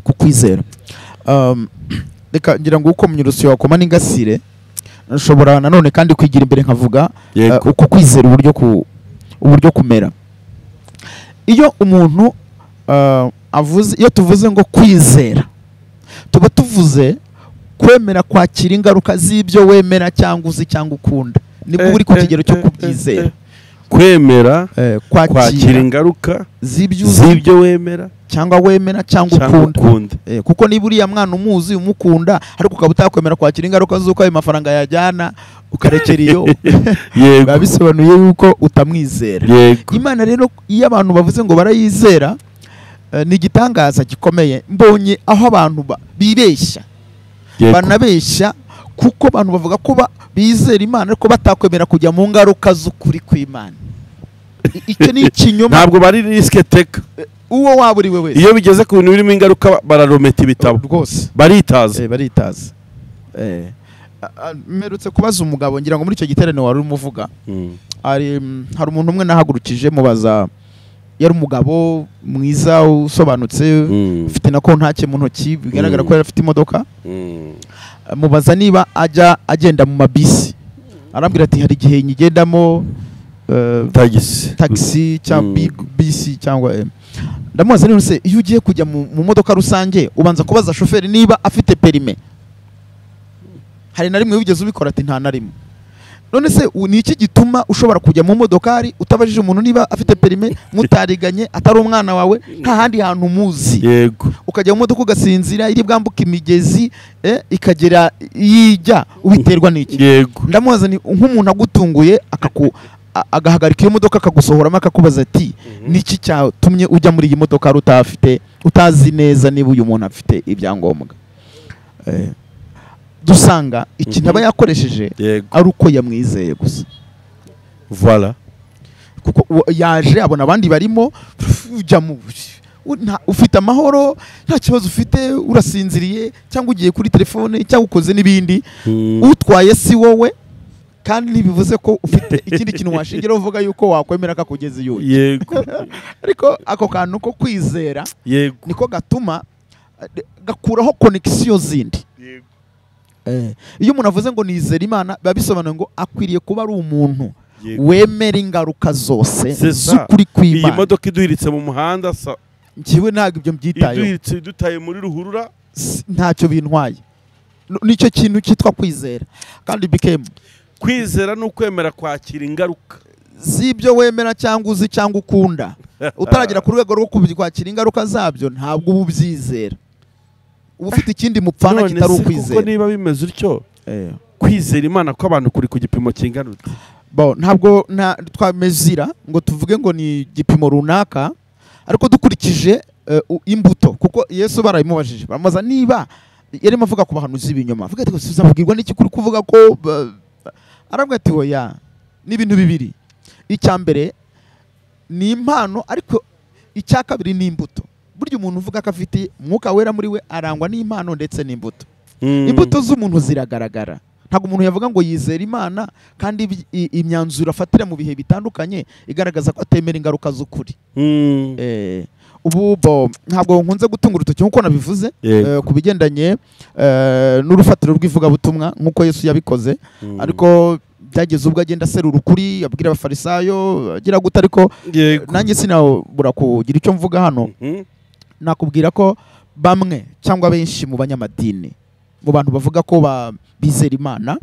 Speaker 2: Kukwizera. Reka ngira ngo uko munyurusiyo wakoma n'ingasire, nshobora nanone kandi kwigira imbere nkavuga uko kwizera uburyo kumera. Iyo umuntu avuze, iyo tuvuze ngo kwizera, tuba tuvuze kwemera kwakira ingaruka z'ibyo wemera cyangwa uzi cyangwa ukunda. Nibwo uri ku kigero cyo kubyizera.
Speaker 1: Kwemera kwakira ingaruka z'ibyo wemera
Speaker 2: cyangwa wemera cyangwa ukunda. Kuko niba uriya mwana umuzi umukunda, ariko ukaba utakwemera kwakira ingaruka z'uko ayo mafaranga yajyana ukarekera iyo,
Speaker 1: yego,
Speaker 2: bisobanuye yuko utamwizera. Imana rero iyo abantu bavuze ngo barayizera, ni igitangaza gikomeye. Mbonye aho abantu bibeshya, banabeshya, kuko abantu bavuga ko bizera Imana ariko batakwemera kujya mu ngaruka z'ukuri kw'Imana. Icyo ni ikinyoma.
Speaker 1: Ntabwo bari risk taker.
Speaker 2: Uwo waburiwe wese
Speaker 1: iyo bigeze ku bintu birimo ingaruka bararometa ibitabo
Speaker 2: rwose,
Speaker 1: baritaza.
Speaker 2: Baritaza. Mperutse kubaza umugabo, ngira ngo muri icyo giterane wari umuvuga, hari umuntu umwe nahagurukije mubaza, yari umugabo mwiza usobanutse, ufite na kontake mu ntoki, bigaragara ko yari afite imodoka. Mubaza niba ajya agenda mu mabisi, arambwira ati hari igihe nyigendamo taxi cyangwa bisi cyangwa. Ndamubaza none se iyo ugiye kujya mu modoka rusange ubanza kubaza shoferi niba afite perime? Hari na rimwe wigeze ubikora? Ati nta na rimwe. None se ni iki gituma ushobora kujya mu modokari utabajije umuntu niba afite perime, mutariganye, atari umwana wawe, nta handi hantu umuzi?
Speaker 1: Yego.
Speaker 2: Ukajya mu modoka ugasinzira, iri bwambuka imigezi, ikagera yijya, ubiterwa n'iki?
Speaker 1: Yego.
Speaker 2: Ndamubaza ni nk'umuntu agutunguye agahagarika iyo modoka akagusohoramo akakubaza ati niki cyatumye ujya muri iyi modoka utafite, utazi neza niba uyu muntu afite ibyangombwa? Dusanga ikintu aba yakoresheje ari uko yamwizeye gusa.
Speaker 1: Voilà.
Speaker 2: Kuko yaje abona abandi barimo, ujya mu ufite amahoro, nta kibazo ufite, urasinziriye cyangwa ugiye kuri telefone cyangwa ukoze n'ibindi, utwaye si wowe, kandi ntibivuze ko ufite ikindi kintu washingira uvuga yuko wakwemera kakugeza iyo.
Speaker 1: Yego.
Speaker 2: Ariko ako kantu ko kwizera,
Speaker 1: yego,
Speaker 2: niko gatuma gakuraho connection zindi.
Speaker 1: Yego.
Speaker 2: Iyo umuntu avuze ngo nizera Imana, biba bisobanuye ngo akwiriye kuba ari umuntu wemera ingaruka zose z'ukuri kw'Imana.
Speaker 1: Iyi modoka iduhiritse mu muhanda,
Speaker 2: njyewe ntabwo ibyo mbyitayeho,
Speaker 1: iduhiritse idutaye muri ruhurura,
Speaker 2: ntacyo bintwaye. Nicyo kintu cyitwa kwizera. Kandi bikemu
Speaker 1: kwizera ni ukwemera kwakira ingaruka
Speaker 2: z'ibyo wemera cyangwa uzi cyangwa ukunda. Utaragera ku rwego rwo kwakira ingaruka zabyo ntabwo uba ubyizera, uba ufite ikindi mupfana kitari ukwizera.
Speaker 1: Kuko niba bimeze utyo, kwizera Imana ko abantu kuri ku gipimo kingana ute?
Speaker 2: Bo ntabwo twamezira ngo tuvuge ngo ni igipimo runaka, ariko dukurikije imbuto, kuko Yesu barayimubajije baramubaza niba yarimo avuga ku bahanuzi b'ibinyoma, avuga ati uzabwirwa n'iki kuri kuvuga ko, arabwira ati oya, Ni ibintu bibiri. Icya mbere ni impano, ariko icya kabiri ni imbuto. Burya umuntu uvuga ko afite Umwuka Wera muri we arangwa n'impano ndetse n'imbuto. Imbuto z'umuntu ziragaragara. Ntabwo umuntu yavuga ngo yizera Imana kandi imyanzuro afatira mu bihe bitandukanye igaragaza ko atemera ingaruka z'ukuri. Ubu ntabwo nkunze gutunga urutoki nkuko nabivuze ku bigendanye n'urufatiro rw'ivugabutumwa nkuko Yesu yabikoze, ariko byageze ubwo agenda aserura ukuri abwira abafarisayo agira gute, ariko nanjye sinabura kugira icyo mvuga hano. Nakubwira ko bamwe cyangwa benshi mu banyamadini, mu bantu bavuga ko bizera Imana,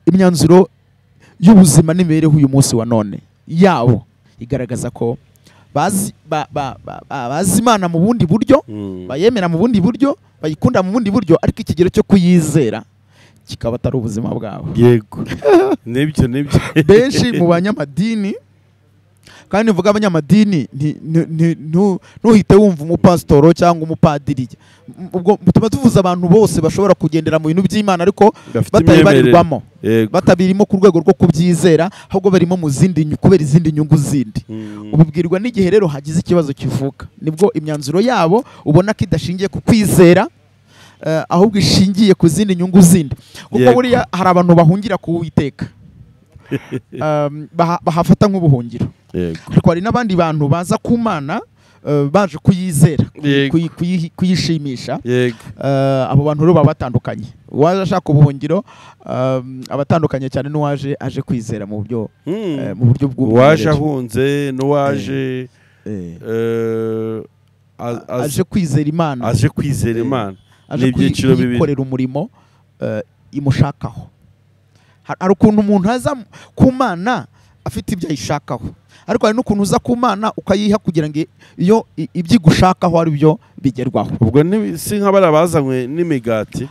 Speaker 2: imyanzuro y'ubuzima n'imibereho uyu munsi wa none yabo igaragaza ko bazi Imana mu bundi buryo, bayemera mu bundi buryo, bayikunda mu bundi buryo, ariko ikigero cyo kuyizera kikaba atari ubuzima bwabo.
Speaker 1: Yego. Nibyo nibyo.
Speaker 2: Benshi mu banyamadini, kandi mvuga abanyamadini ntuhite wumva umupasitoro cyangwa umupadiri, ubwo tuba tuvuze abantu bose bashobora kugendera mu bintu by'Imana ariko batabibarirwamo, batabirimo ku rwego rwo kubyizera, ahubwo barimo mu zindi kubera izindi nyungu zindi. Ububwirwa n'igihe rero hagize ikibazo kivuka, nibwo imyanzuro yabo ubona ko idashingiye ku kwizera, ahubwo ishingiye ku zindi nyungu zindi. Kuko buriya hari abantu bahungira ku Uwiteka, bahafata nk'ubuhungiro. Ariko hari n'abandi bantu baza ku Mana baje kuyizera, kuyishimisha. Abo bantu rero baba batandukanye. Uwaje ashaka ubuhungiro abatandukanye cyane n'uwaje aje kwizera mu buryo mu buryo bw'uwaje
Speaker 1: uwaje ahunze n'uwaje
Speaker 2: aje kwizera Imana,
Speaker 1: aje kwizera Imana.
Speaker 2: Aje kwikorera umurimo imushakaho. Hari ukuntu umuntu aza ku Mana afite ibyo ayishakaho, ariko hari n'ukuntu uza ku Mana ukayiha kugira ngo iyo ibyigushakaho ari byo bigerwaho.
Speaker 1: Ubwo si nka bari abazanywe n'imigati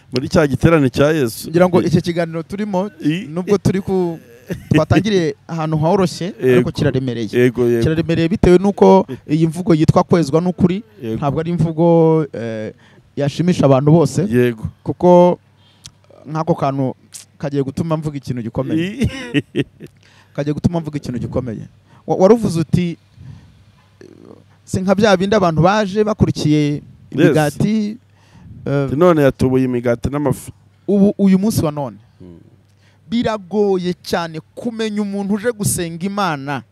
Speaker 1: muri cya giterane cya Yesu.
Speaker 2: Ngira ngo iki kiganiro turimo nubwo turi ku twatangiriye ahantu horoshye, ariko kiraremereye. Kiraremereye bitewe nuko iyi mvugo yitwa kwezwa n'ukuri ntabwo ari imvugo yashimisha abantu bose. Kuko nk'ako kantu kagiye gutuma mvuga ikintu gikomeye. Kagiye gutuma mvuga ikintu gikomeye. Waruvuze uti si nka bya bindi abantu baje bakurikiye imigati,
Speaker 1: none yatubuye imigati n'amafi.
Speaker 2: Ubu uyu munsi wa none biragoye cyane kumenya umuntu uje gusenga Imana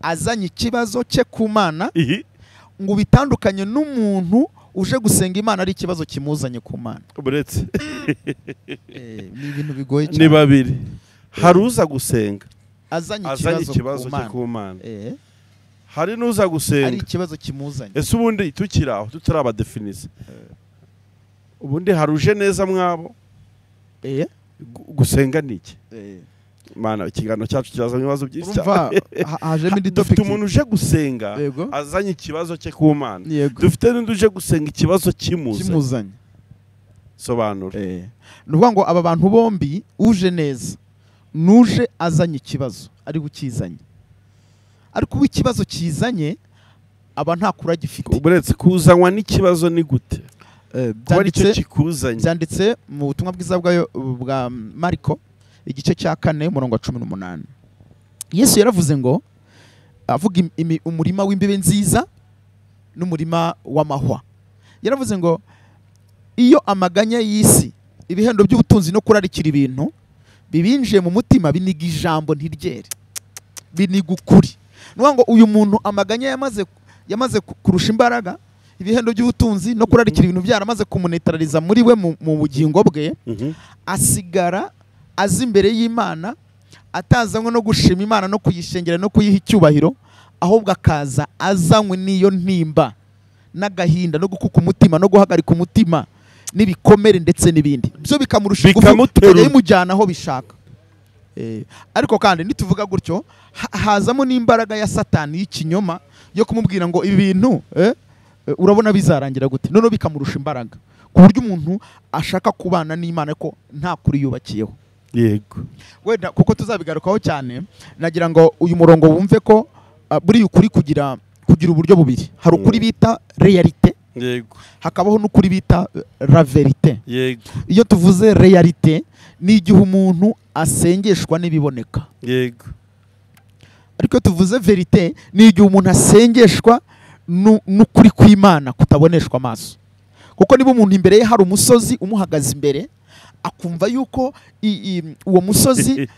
Speaker 2: azanye ikibazo cye ku Mana, ngo bitandukanye n'umuntu uje gusenga Imana ari ikibazo kimuzanye ku Mana.
Speaker 1: Buretse
Speaker 2: ni ibintu bigoye cyane.
Speaker 1: Ni babiri. Hari uza gusenga
Speaker 2: azanye ikibazo cye
Speaker 1: ku Mana, hari n'uza gusenga
Speaker 2: ari ikibazo kimuzanye.
Speaker 1: Ese ubundi tukiri aho tutarabadefinisa, ubundi haruje neza mwabo gusenga niki? Mana, ikiganiro cyacu kirazanye ibibazo byinshi cyane.
Speaker 2: Hajemo indi topic.
Speaker 1: Dufite umuntu uje gusenga azanye ikibazo cye ku Mana, dufite n'undi uje gusenga ikibazo kimuzanye. Sobanura.
Speaker 2: Ni ukuvuga ngo aba bantu bombi, uje neza n'uje azanye ikibazo ari gukizanye, ariko ubu ikibazo kizanye aba nta kura gifite.
Speaker 1: Uretse kuzanywa n'ikibazo ni gute?
Speaker 2: Byanditse mu butumwa bwiza bwa Mariko igice cya 4 umurongo wa 18. Yesu yaravuze ngo avuga umurima w'imbibe nziza n'umurima w'amahwa. Yaravuze ngo iyo amaganya y'isi, ibihendo by'ubutunzi no kurarikira ibintu bibinjiye mu mutima, biniga ijambo ntiryere, biniga ukuri. Nuvuga ngo uyu muntu amaganya yamaze kurusha imbaraga ibihendo by'ubutunzi no kurarikira ibintu byaramaze kumunetraliza muri we mu bugingo bwe, asigara azi imbere y'Imana atazanywe no gushima Imana no kuyishengera no kuyiha icyubahiro, ahubwo akaza azanywe n'iyo ntimba n'agahinda no gukuka umutima no guhagarika umutima n'ibikomere ndetse n'ibindi byo bikamurusha ingufu, bimujyana aho bishaka. Ariko kandi nituvuga gutyo hazamo n'imbaraga ya Satani y'ikinyoma yo kumubwira ngo ibi bintu urabona bizarangira gute, none bikamurusha imbaraga ku buryo umuntu ashaka kubana n'Imana ko nta kuri yubakiyeho.
Speaker 1: Yego.
Speaker 2: Wenda kuko tuzabigarukaho cyane, nagira ngo uyu murongo wumve ko buri ukuri kugira uburyo bubiri. Hari ukuri bita realite,
Speaker 1: yego,
Speaker 2: hakabaho n'ukuri bita la vérité.
Speaker 1: Yego.
Speaker 2: Iyo tuvuze realite ni igihe umuntu asengeshwa n'ibiboneka.
Speaker 1: Yego.
Speaker 2: Ariko tuvuze verite ni igihe umuntu asengeshwa n'ukuri kw'Imana kutaboneshwa amaso. Kuko niba umuntu imbere ye hari umusozi umuhagaze imbere, akumva yuko uwo musozi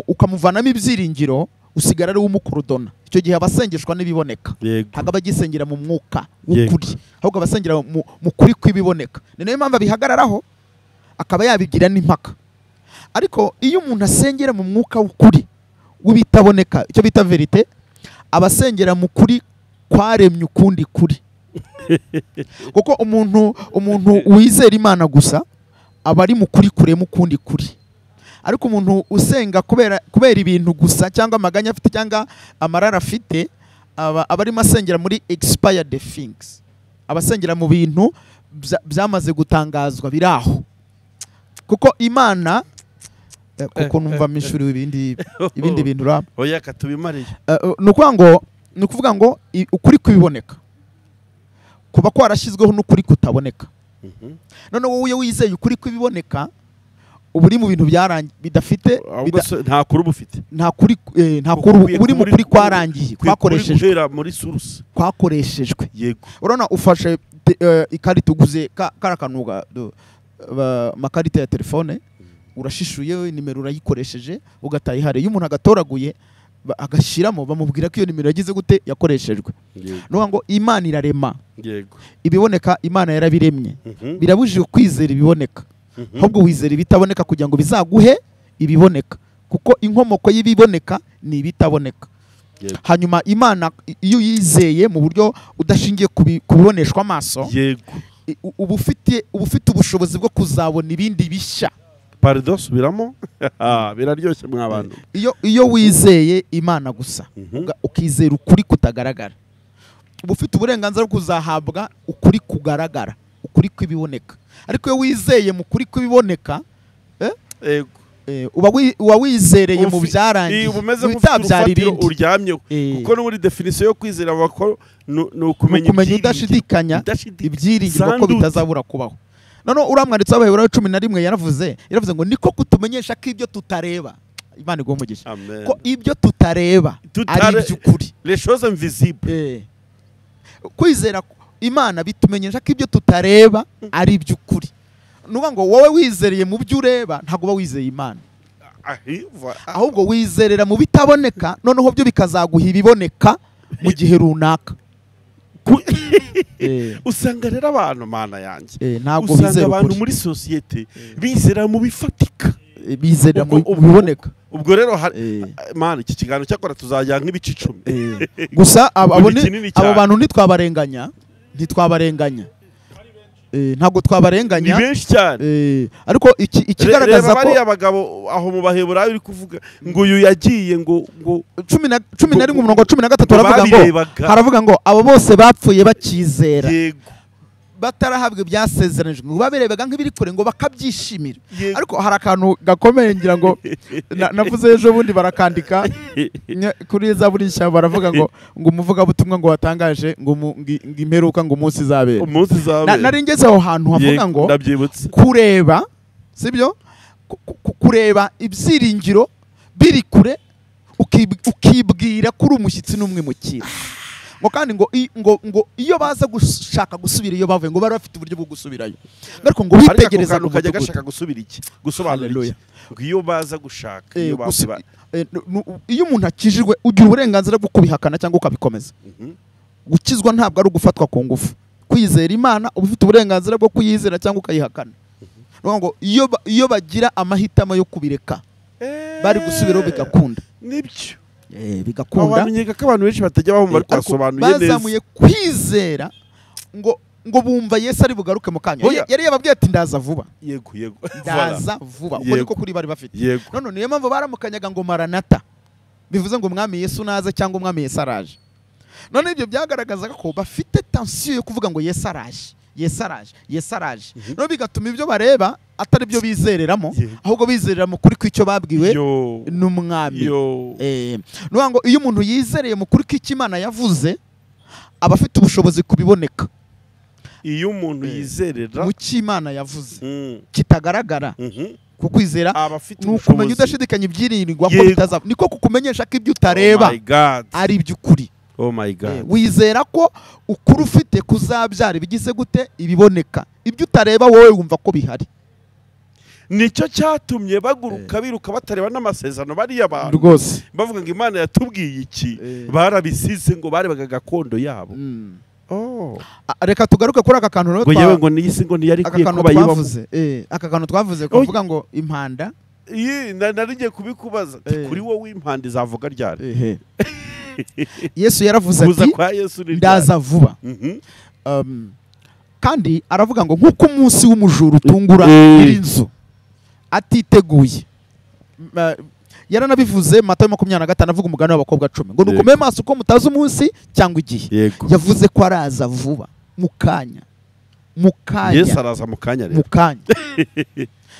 Speaker 2: ukamuvanamo ibyiringiro, usigara ari umukorodona. Icyo gihe abasengeshwa n'ibiboneka. Ntabwo abagisengera mu mwuka w'ukuri, ahubwo abasengera mu kuri kw'ibiboneka. Ni nayo mpamvu abihagararaho akaba yabigira n'impaka. Ariko iyo umuntu asengera mu mwuka w'ukuri w'ibitaboneka, icyo bita verite, abasengera mu kuri kwaremye ukundi kuri. Kuko umuntu wizera Imana gusa aba ari mu kuri kurema ukundi kuri. Ariko umuntu usenga kubera ibintu gusa cyangwa amaganya afite cyangwa amarara afite, aba arimo asengera muri expired things. Abasengera mu bintu byamaze gutangazwa biraho. Kuko Imana, kuko numva mishuri ibindi bintu ra.
Speaker 1: Oya katubimariye.
Speaker 2: Ni ukuvuga ngo ukuri kwiboneka kuba kwarashyizweho n'ukuri kutaboneka. None wowe iyo wizeye ukuri kwiboneka, uba uri mu bintu byarangiye bidafite,
Speaker 1: nta kuri ubufite,
Speaker 2: nta kuri, nta kuri uri mu kuri kwarangiye, kwakoreshejwe
Speaker 1: muri source,
Speaker 2: kwakoreshejwe.
Speaker 1: Yego.
Speaker 2: Urabona ufashe ikarita uguze karakanuga makarita ya telefone, urashishuye nimero urayikoresheje ugataye hari. Iyo umuntu agatoraguye agashyiramo, bamubwira ko iyo nimero yagize gute, yakoreshejwe. Nuvuga ngo Imana irarema.
Speaker 1: Yego.
Speaker 2: Ibiboneka Imana yarabiremye. Birabujijwe kwizera ibiboneka, ahubwo wizera ibitaboneka kugira ngo bizaguhe ibiboneka, kuko inkomoko y'ibiboneka ni ibitaboneka. Hanyuma Imana iyo yizeye mu buryo udashingiye kubiboneshwa amaso, uba ufite ubushobozi bwo kuzabona ibindi bishya.
Speaker 1: Pardon, subiramo. Biraryoshye mwa bantu.
Speaker 2: Iyo wizeye Imana gusa, ukizera ukuri kutagaragara, uba ufite uburenganzira bwo kuzahabwa ukuri kugaragara, ukuri kw'ibiboneka. Ariko iyo wizeye mu kuri kw'ibiboneka, uba wizereye mu byarangiye, bitabyara ibindi
Speaker 1: uryamye. Kuko no muri definition yo kwizera bako ni ukumenya
Speaker 2: udashidikanya ibyiringiro ko bitazabura kubaho. None uramwanditse w'Abaheburayo 11 yaravuze ngo niko kutumenyesha ko ibyo tutareba, Imana iguhe umugisha, ko ibyo tutareba ari iby'ukuri,
Speaker 1: les choses invisibles.
Speaker 2: Kwizera Imana bitumenyesha ko ibyo tutareba ari iby'ukuri. Nuvuga ngo wowe wizereye mu byo ureba, ntabwo uba wizeye Imana, ahubwo wizerera mu bitaboneka, noneho byo bikazaguha ibiboneka mu gihe runaka.
Speaker 1: Usanga rero abantu, mana yanjye,
Speaker 2: ntabwo bizera
Speaker 1: abantu muri societe bizera mu bifatika,
Speaker 2: bizera mu biboneka.
Speaker 1: Ubwo rero mana, iki kiganiro cyakora tuzajya nk'ibice 10
Speaker 2: gusa. Abo bantu ntitwabarenganya, ntabwo twabarenganya,
Speaker 1: ni benshi cyane.
Speaker 2: Ariko ikigaragaza ko
Speaker 1: bari abagabo aho mu Baheburayo uri kuvuga ngo uyu yagiye ngo
Speaker 2: 11 umurongo 13 haravuga ngo abo bose bapfuye bakizera, batarahabwa ibyasezeranijwe, ngo babirebaga nk'ibiri kure ngo bakabyishimira. Ariko hari akantu gakomeye ngira ngo navuze ejo bundi barakandika kuri Zaburi nshya, baravuga ngo umuvugabutumwa ngo watangaje ngo imperuka ngo umunsi izabera. Nari ngeze aho hantu havuga ngo kureba, sibyo, kureba ibyiringiro biri kure, ukibwira kuri umushyitsi n'umwimukira. Ngo kandi ngo iyo baza gushaka gusubira iyo bavuye, ngo bari bafite uburyo bwo gusubirayo, ariko ngo bitegereza
Speaker 1: ngo kajya gashaka gusubira iki, gusobanura iki, ngo iyo baza gushaka iyo bavuye.
Speaker 2: Iyo umuntu akijijwe ugira uburenganzira bwo kubihakana cyangwa ukabikomeza. Gukizwa ntabwo ari ugufatwa ku ngufu. Kwizera Imana uba ufite uburenganzira bwo kuyizera cyangwa ukayihakana. Ngo iyo bagira amahitamo yo kubireka, bari gusubiraho bigakunda.
Speaker 1: Nibyo.
Speaker 2: Bigakunda.
Speaker 1: Abamenyeka ko abantu benshi batajya bahumva ariko basobanuye neza.
Speaker 2: Bazamuye kwizera ngo bumva Yesu ari bugaruke mu kanya. Yari yababwiye ati ndaza vuba.
Speaker 1: Yego.
Speaker 2: Ndaza vuba. Ubwo niko kuri bari bafite. None niyo mpamvu baramukanyaga ngo maranata, bivuze ngo umwami Yesu naze cyangwa umwami Yesu araje. None ibyo byagaragazaga ko bafite tension yo kuvuga ngo Yesu araje, Yesu araje, Yesu araje. None bigatuma ibyo bareba atari byo bizereramo, ahubwo bizerera mu kuri kw'icyo babwiwe n'umwami. Nuvuga ngo iyo umuntu yizereye mu kuri kw'icyo Imana yavuze, aba afite ubushobozi kubiboneka.
Speaker 1: Iyo umuntu yizerera
Speaker 2: mu cyo Imana yavuze kitagaragara, Kukwizera ni ukumenya udashidikanya ibyiringirwa ko bitazaba, niko kukumenyesha ko ibyo utareba ari iby'ukuri.
Speaker 1: Oh my God.
Speaker 2: Wizera ko ukuri ufite kuzabyara ibigize gute ibiboneka, ibyo utareba wowe wumva ko bihari.
Speaker 1: Nicyo cyatumye baguruka biruka batareba n'amasezerano bariya bantu
Speaker 2: rwose
Speaker 1: bavuga ngo Imana yatubwiye iki, barabisize ngo barebaga gakondo yabo.
Speaker 2: Reka tugaruke kuri aka kantu rero
Speaker 1: yewe ngo niyisi ngo ntiyari ikwiye kuba yibamo.
Speaker 2: Aka kantu twavuze kuvuga ngo impanda
Speaker 1: iyi nari ngiye kubikubaza kuri wowe impanda izavuga ryari?
Speaker 2: Yesu yaravuze ati ndaza vuba. Kandi aravuga ngo nkuko umunsi w'umujura utungura inzu atiteguye. Yaranabivuze Matayo 25 avuga umugani w'abakobwa 10 ngo nukomeye maso uko mutazi umunsi cyangwa igihe. Yavuze ko araza vuba mu kanya. Mu kanya.
Speaker 1: Yesu araza mu kanya rero.
Speaker 2: Mu kanya.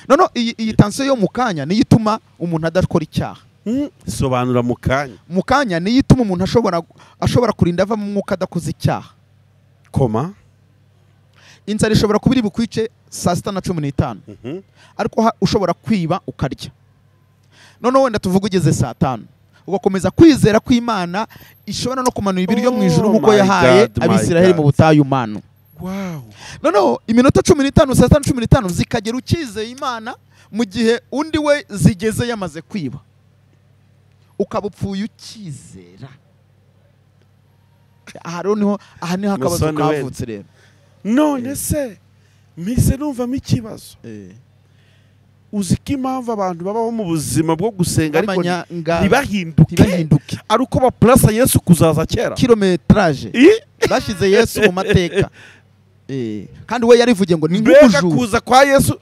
Speaker 2: No iyi tension yo mu kanya niyo ituma umuntu adakora icyaha.
Speaker 1: Sobanura mu kanya.
Speaker 2: Mu kanya niyo ituma umuntu ashobora kurinda ava mu mwuka adakoze icyaha.
Speaker 1: Koma
Speaker 2: inzara ishobora kuba iri bukwice saa 6:15. Ariko ushobora kwiba ukarya. None wenda tuvuga ugeze saa 5 ugakomeza kwizera ko Imana ishobora no kumanura ibiryo mu ijuru nkuko yahaye Abisiraheli mu butayu manu.
Speaker 1: Wow.
Speaker 2: None iminota 15 saa 5:15 zikagera ukizeye Imana mu gihe undi we zigeze yamaze kwiba. Ukaba upfuye ukizera. Aha niho akabazo kavutse rero.
Speaker 1: None se mpise numvamo ikibazo. Uzi ko impamvu abantu babaho mu buzima bwo gusenga ariko ntibahinduke ari uko baplasa Yesu kuzaza kera.
Speaker 2: Kilometraje bashyize Yesu mu mateka. Kandi we yarivugiye ngo ni nk'umujura.
Speaker 1: Kuza kwa Yesu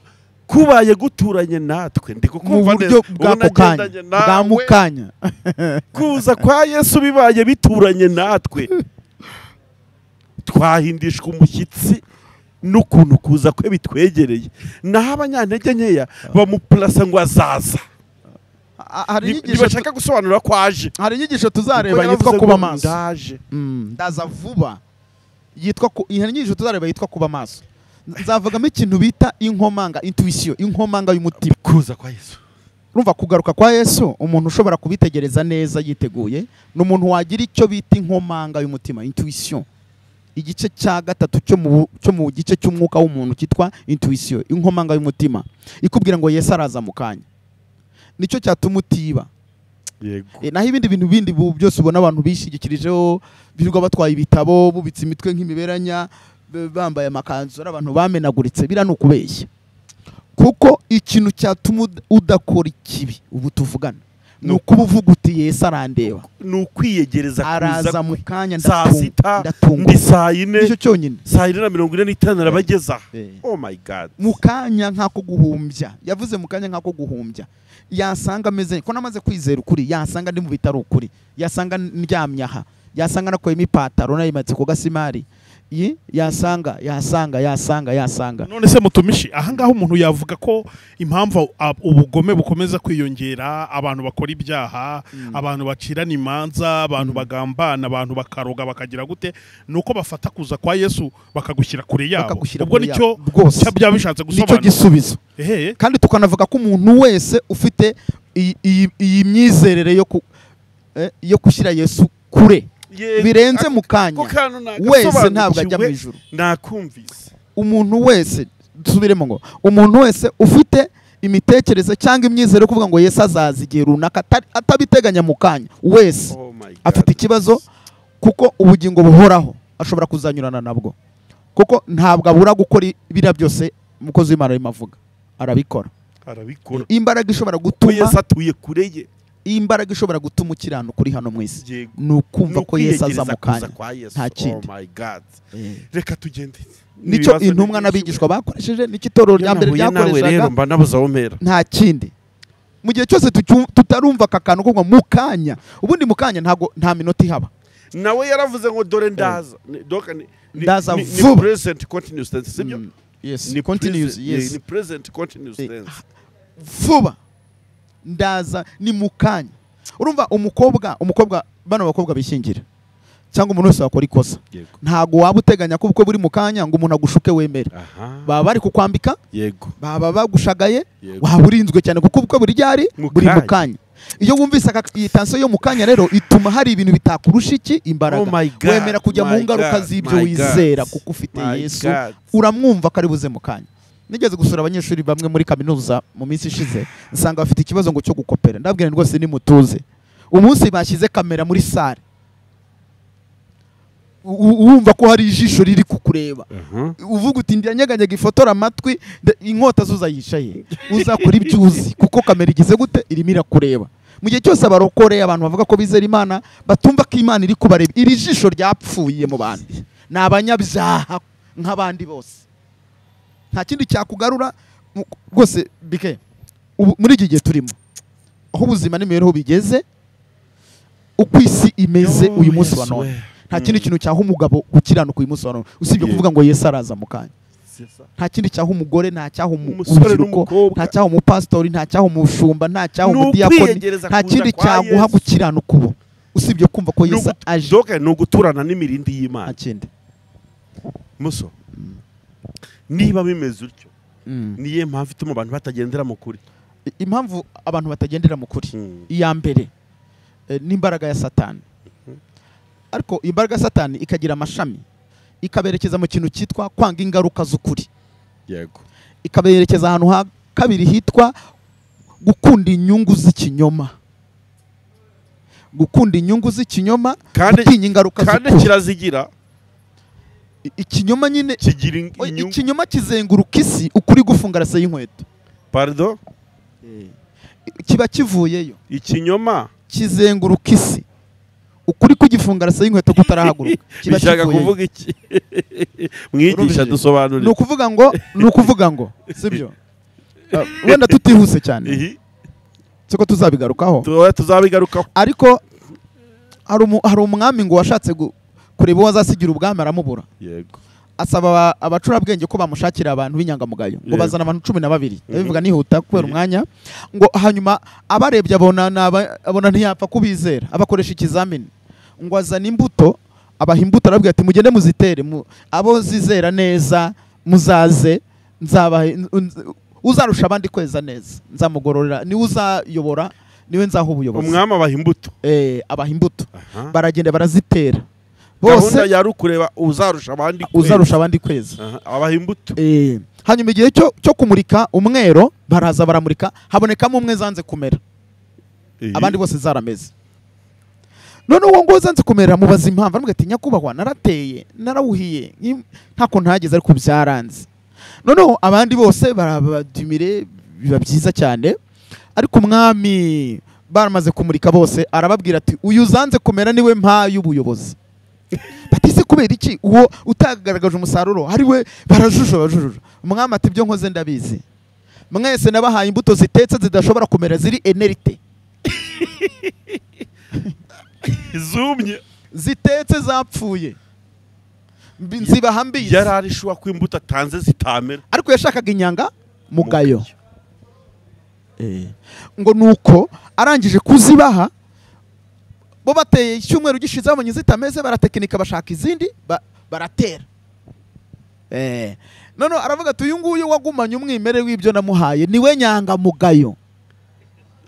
Speaker 1: kubaye guturanye natwe ndi kukumva neza
Speaker 2: bwa mukanya.
Speaker 1: Kuza kwa Yesu bibaye bituranye natwe twahindishwa umushyitsi n'ukuntu kuza kwe bitwegereye. Naho abanyantege nkeya bamuplasa ngo azaza. Ntibashaka gusobanura ko aje.
Speaker 2: Hari inyigisho tuzareba yitwa kuba maso. Ndaza vuba. Yitwa inyigisho tuzareba yitwa kuba maso. Nzavugamo ikintu bita inkomanga, intuition, inkomanga y'umutima.
Speaker 1: Kuza kwa Yesu.
Speaker 2: Urumva kugaruka kwa Yesu umuntu ushobora kubitegereza neza yiteguye ni umuntu wagira icyo bita inkomanga y'umutima, intuition. Igice cya gatatu cyo mu gice cy'umwuka w'umuntu cyitwa intuition, inkomanga y'umutima ikubwira ngo Yesu araza mu kanya. Nicyo cyatuma utiba.
Speaker 1: Yego.
Speaker 2: Naho ibindi bintu bindi byose ubona abantu bishigikirijeho birirwa batwaye ibitabo bubitse imitwe nk'imiberanya bambaye amakanzu ari abantu bamenaguritse, bira nukubeshya. Kuko ikintu cyatuma udakora ikibi ubu tuvugana nuko uvuga uti Yesu arandeba,
Speaker 1: nukwiyegereza
Speaker 2: araza mu kanya ndatunga
Speaker 1: ndi saa 4
Speaker 2: nicyo cyonyine,
Speaker 1: saa 4:45 arabageza. Oh my God.
Speaker 2: Mu kanya nk'ako guhumbya, yavuze mu kanya nk'ako guhumbya, yasanga ameze ko namaze kwizera ukuri, yasanga ndi mu bitaro ukuri, yasanga ndyamye aha, yasanga nakoyemo ipataro nayimatse ku gasimari, yasanga yasanga yasanga yasanga.
Speaker 3: None se mutumishi ahangaha umuntu yavuga ko impamvu ubugome bukomeza kwiyongera, abantu bakora ibyaha, abantu bacirana imanza, abantu bagambana, abantu bakaroga bakagira gute, nuko bafata kuza kwa Yesu bakagushyira kure yabo. Ubwo nicyo cyabya bishatse gusobanura,
Speaker 2: nicyo gisubizo. Kandi tukanavuga ko umuntu wese ufite iyi myizerere yo gushyira Yesu kure birenze mu kanya wese ntabwo ajya mu ijuru.
Speaker 1: Nakumvise
Speaker 2: umuntu wese, dusubiremo ngo umuntu wese ufite imitekerereze cyangwa imyizerere kuvuga ngo Yesu azaza igihe runaka atabiteganya mu kanya wese afite ikibazo, kuko ubugingo buhoraho ashobora kuzanyurana nabwo, kuko ntabwo abura gukora biriya byose umukozi w'Imana arimo avuga, arabikora. Imbaraga ishobora gutuma
Speaker 1: Yesu atuye kure ye,
Speaker 2: imbaraga ishobora gutuma ukirana kuri hano mu isi ni ukumva ko Yesu aza mu kanya, nta kindi.
Speaker 1: Oh my God. Reka tugende.
Speaker 2: Nicyo intumwa n'abigishwa bakoresheje, nicyo itorero rya mbere ryakoreshaga, nta kindi. Mu gihe cyose tutarumva aka kantu ko mu kanya, ubundi mu kanya ntago nta minota ihaba.
Speaker 1: Nawe yaravuze ngo dore ndaza.
Speaker 2: Ndaza vuba.
Speaker 1: Present continuous tense, sibyo?
Speaker 2: Yes, continuous, yes.
Speaker 1: Ni present continuous tense.
Speaker 2: Vuba. Ndaza ni mukanya. Urumva umukobwa bano bakobwa bishingira Cyangwa umuntu wese wakora ikosa, ntago waba uteganya ko ubukwe buri mu kanya ngo umuntu agushuke wemere. Baba bari kukwambika, baba bagushagaye, waba urinzwe cyane kuko ubukwe buri ryari buri mu kanya. Iyo wumvise iyi tension yo mu kanya rero ituma hari ibintu bitakurusha iki imbaraga. Wemera kujya mu ngaruka z'ibyo wizera kuko ufite Yesu, uramwumva ko ari buze mu kanya. Nigeze gusura abanyeshuri bamwe muri kaminuza mu minsi ishize, nsanga bafite ikibazo ngo cyo gukopera. Ndabwira rwose nimutuze, umunsi bashyize kamera muri sale wumva ko hari ijisho riri kukureba, uvuga uti ndanyeganyega ifotora amatwi, inkota zuza yicaye, uzakora ibyo uzi kuko kamera igize gute irimo irakureba. Mu gihe cyose abarokore, abantu bavuga ko bizera Imana, batumva ko Imana iri kubareba, iri jisho ryapfuye mu bantu, ni abanyabyaha nk'abandi bose. Nta kindi cyakugarura rwose bike muri iki gihe turimo, aho ubuzima n'imibereho bigeze, uko isi imeze uyu munsi wa none, nta kindi kintu cyaha umugabo gukiranuka uyu munsi wa none usibye kuvuga ngo Yesu araza mu kanya. Nta kindi cyaha umugore, nta cyaha urubyiruko, nta cyaha umupasitori, nta cyaha umushumba, nta cyaha umudiyakoni, nta kindi cyaguha gukiranuka ubu usibye kumva ko Yesu aje.
Speaker 1: Ni uguturana n'imirindi y'Imana.
Speaker 2: Nta kindi.
Speaker 1: Muso, niba bimeze utyo, niye mpamvu ituma abantu batagendera mu kuri?
Speaker 2: Impamvu abantu batagendera mu kuri, iya mbere n'imbaraga ya Satani. Ariko imbaraga ya Satani ikagira amashami, ikaberekeza mu kintu cyitwa kwanga ingaruka z'ukuri.
Speaker 1: Yego.
Speaker 2: Ikaberekeza ahantu ha kabiri hitwa gukunda inyungu z'ikinyoma. Gukunda inyungu z'ikinyoma, gutinya ingaruka z'ukuri.
Speaker 1: Kandi kirazigira.
Speaker 2: Ikinyoma nyine kigira inyungu. Ikinyoma kizenguruka isi, ukuri gufunga rase y'inkweto.
Speaker 1: Pardon?
Speaker 2: Kiba kivuyeyo.
Speaker 1: Ikinyoma
Speaker 2: kizenguruka isi, ukuri kugifunga rase y'inkweto kutarahaguruka.
Speaker 1: Kiba kivuye kuvuga iki? Mwigisha dusobanurire.
Speaker 2: Nukuvuga ngo sibyo, wenda tutihuse cyane siko tuzabigarukaho.
Speaker 1: Tuzabigarukaho.
Speaker 2: Ariko hari umwami ngo washatse kureba uwo azasigira ubwami aramubura.
Speaker 1: Yego.
Speaker 2: Asaba abacurabwenge ko bamushakira abantu b'inyangamugayo, ngo bazana abantu 12. Ndabivuga nihuta kubera umwanya. Ngo hanyuma abarebye abona ntiyapfa kubizera, abakoresha ikizamini. Ngo azana imbuto, abaha imbuto arabwira ati mugende muzitere, abo zizera neza muzaze, nzabaha uzarusha abandi kweza neza nzamugororera, niwe uzayobora, niwe nzaha ubuyobozi.
Speaker 1: Umwami abaha imbuto.
Speaker 2: Abaha imbuto. Baragenda barazitera.
Speaker 1: Gahunda yari ukureba uzarusha abandi kweza.
Speaker 2: Uzarusha abandi kweza.
Speaker 1: Abaha imbuto.
Speaker 2: Hanyuma igihe cyo kumurika umwero, baraza baramurika, habonekamo umwe zanze kumera. Abandi bose zarameze. None uwo ngo zanze kumera mubaza impamvu, aramubwira ati nyakubahwa narateye, narawuhiye, ntako ntageze ariko byaranze. Noneho abandi bose barabadumire, biba byiza cyane. Ariko umwami baramaze kumurika bose arababwira ati uyu zanze kumera niwe mpaye ubuyobozi. Batise kubera iki uwo utagaragaje umusaruro ari we? Barajujura. Umwami ati ibyo nkoze ndabizi, mwese nabahaye imbuto zitetse zidashobora kumera, ziri enerite
Speaker 1: zumye,
Speaker 2: zitetse zapfuye, nzibaha mbizi.
Speaker 1: Yararishwa ko imbuto atanze zitamera,
Speaker 2: ariko yashakaga inyanga mugayo. Ngo nuko arangije kuzibaha, bo bateye icyumweru gishize babonye zitameze, baratekinika bashaka izindi baratera. None aravuga ati uyu nguyu wagumanye umwimere w'ibyo namuhaye niwe nyanga mugayo.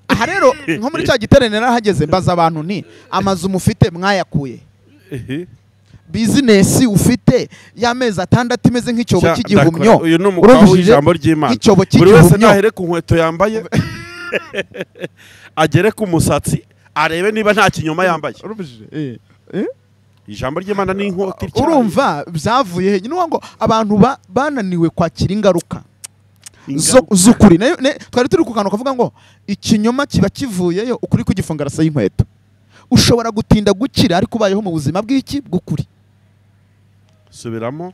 Speaker 2: Aha rero nko muri cya giterane narahageze mbaza abantu nti amazu mufite mwayakuye, business ufite y'amezi 6 imeze nk'icyobo cy'igihumyo.
Speaker 1: Uyu ni umugabo w'ijambo ry'Imana. Buri wese nahere ku nkweto yambaye agere ku musatsi arebe niba nta kinyoma yambaye. Ijambo ry'Imana ni inkota ityaye.
Speaker 2: Urumva byavuye he? Nyine ngo abantu bananiwe kwakira ingaruka z'ukuri. Twari turi ku kantu kavuga ngo ikinyoma kiba kivuyeyo, ukuri kugifunga rasa y'inkweto. Ushobora gutinda gukira ariko ubayeho mu buzima bw'iki bw'ukuri.
Speaker 1: Subiramo.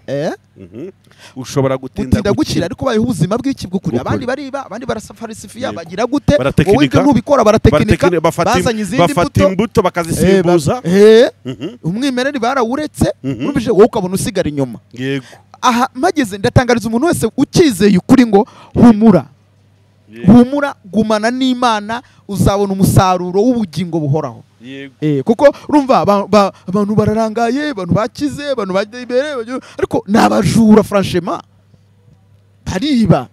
Speaker 1: Ushobora gutinda
Speaker 2: gukira ariko ubayeho ubuzima bw'iki bw'ukuri. Abandi bariba, abandi barasafarisifiya, bagira gute? Wowe ibyo ntubikora, baratekinika, bazanye izindi
Speaker 1: mbuto, imbuto bakazisimbuza.
Speaker 2: Umwimerere barawuretse, urumvije wowe ukabona usigara inyuma.
Speaker 1: Yego.
Speaker 2: Aha mageze ndatangariza umuntu wese ukizeye ukuri ngo humura. Humura, gumana n'Imana, uzabona umusaruro w'ubugingo buhoraho. Kuko urumva abantu bararangaye, abantu bakize, abantu bagiye imbere, ariko n'abajura franchement bariba,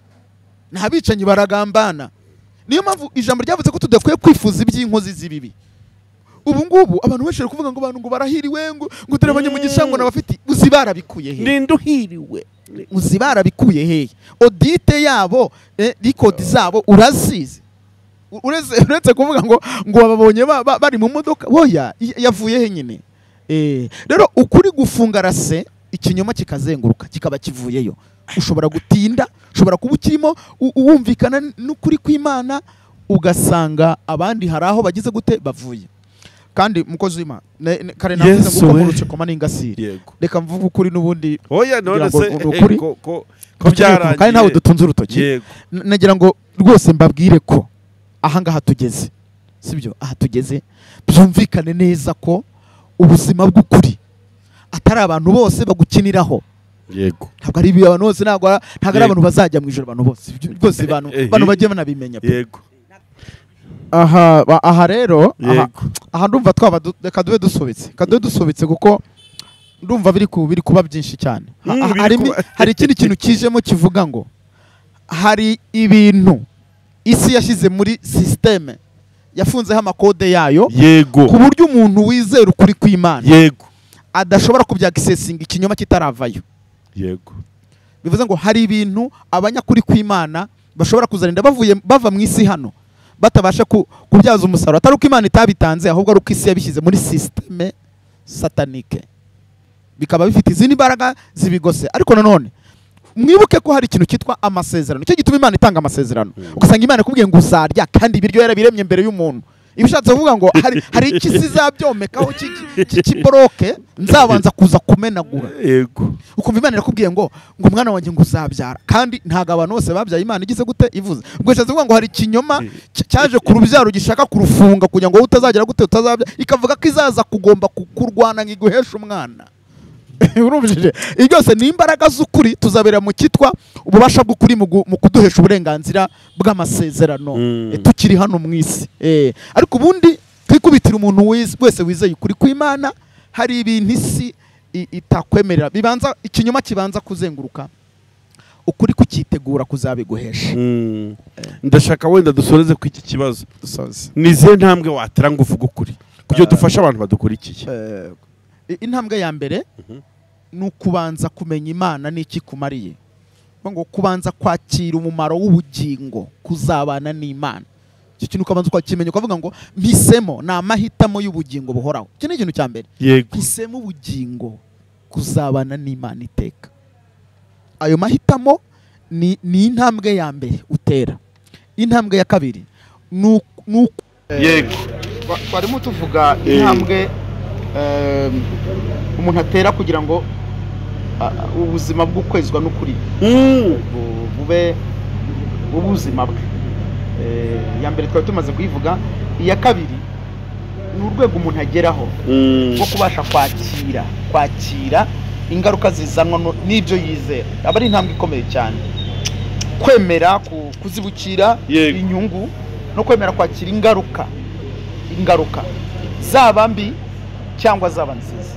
Speaker 2: n'abicanyi baragambana. Niyo mpamvu ijambo ryavuze ko tudakwiye kwifuza iby'inkozi z'ibibi. Ubu ngubu abantu benshi bari kuvuga ngo abantu ngo barahiriwe, ngo dore abanyamugisha ngo nabafite, uzi barabikuye he?
Speaker 1: Ninde uhiriwe?
Speaker 2: Uzi barabikuye he? Audite yabo, record zabo urazizi. Uretse kuvuga ngo bababonye bari mu modoka, oya yavuye he nyine? Rero ukuri gufunga rase, ikinyoma kikazenguruka kikaba kivuyeyo. Ushobora gutinda, ushobora kuba ukirimo wumvikana n'ukuri kw'Imana, ugasanga abandi hari aho bagize gute bavuye. Kandi mukozi w'Imana, kare navuze ngo ukomurutse koma n'ingasire. Reka mvuge ukuri n'ubundi.
Speaker 1: Oya none se ko byarangiye
Speaker 2: kandi ntawe dutunze urutoki. Nagira ngo rwose mbabwire ko aha ngaha tugeze, sibyo? Aha tugeze byumvikane neza ko ubuzima bw'ukuri atari abantu bose bagukiniraho.
Speaker 1: Yego.
Speaker 2: Ntabwo ari abantu bose, ntabwo ari abantu bazajya mu ijuru, abantu bose rwose abantu bagiye banabimenya.
Speaker 1: Yego.
Speaker 2: Aha rero aha ndumva twaba reka dube dusobetse, kadube dusobetse kuko ndumva biri kuba byinshi cyane. Hari ikindi kintu kijemo kivuga ngo hari ibintu isi yashyize muri systeme, yafunzeho amakode yayo.
Speaker 1: Yego.
Speaker 2: Ku buryo umuntu wizera ukuri kw'Imana,
Speaker 1: yego,
Speaker 2: adashobora kubyagisesinga ikinyoma kitaravayo.
Speaker 1: Yego.
Speaker 2: Bivuze ngo hari ibintu abanyakuri kw'Imana bashobora kuzarinda bava mu isi hano batabasha kubyaza umusaruro, atari uko Imana itabitanze, ahubwo ari uko isi yabishyize muri systeme satanike, bikaba bifite izindi mbaraga zibigose. Ariko nanone mwibuke ko hari ikintu cyitwa amasezerano. Icyo gituma Imana itanga amasezerano. Ugasanga Imana ikubwiye ngo uzarya kandi ibiryo yarabiremye mbere y'umuntu. Ibishatse kuvuga ngo hari iki sizabyomekaho cy'iboroke nzabanza kuza kumenagura.
Speaker 1: Yego.
Speaker 2: Ukumva Imana irakubwiye ngo umwana wanjye ngo uzabyara, kandi ntago abantu bose babyaye Imana igize gute ivuze. Ubwo bishatse kuvuga ngo hari ikinyoma cyaje ku rubyaro gishaka kurufunga kugira ngo utazagera gute utazabyara, ikavuga ko izaza kugomba kukurwana ngo iguheshe umwana. Urumvije? Ibyo byose ni imbaraga z'ukuri tuzabera mu kitwa ububasha bw'ukuri mu kuduhesha uburenganzira bw'amasezerano tukiri hano mu isi. Ariko ubundi twikubitira umuntu wese wizeye ukuri kw'Imana, hari ibintu isi itakwemerera, bibanza ikinyoma kibanza kuzenguruka, ukuri kukitegura kuzabiguhesha.
Speaker 1: Ndashaka wenda dusoreze ku iki kibazo. Ni izihe ntambwe watera ngo uvuge ukuri kugira dufashe abantu badukurikiye?
Speaker 2: Intambwe ya mbere ni ukubanza kumenya Imana n'iki kumariye. Ngo kubanza kwakira umumaro w'ubugingo, kuzabana n'Imana. Icyo kintu ukabanza kwakimenya, ukavuga ngo mpisemo, ni amahitamo y'ubugingo buhoraho. Iki ni ikintu cya mbere. Mpisemo ubugingo, kuzabana n'Imana iteka. Ayo mahitamo ni intambwe ya mbere utera. Intambwe ya kabiri ni
Speaker 1: yego,
Speaker 2: twarimo tuvuga intambwe umuntu atera kugira ngo ubuzima bw'ukwezwa n'ukuri bube ubuzima bwe. Ya mbere twari tumaze kuyivuga. Iya kabiri ni urwego umuntu ageraho rwo kubasha kwakira ingaruka zizanwa n'ibyo yizera. Aba ari intambwe ikomeye cyane, kwemera kuzibukira inyungu no kwemera kwakira ingaruka zaba mbi cyangwa zaba nziza.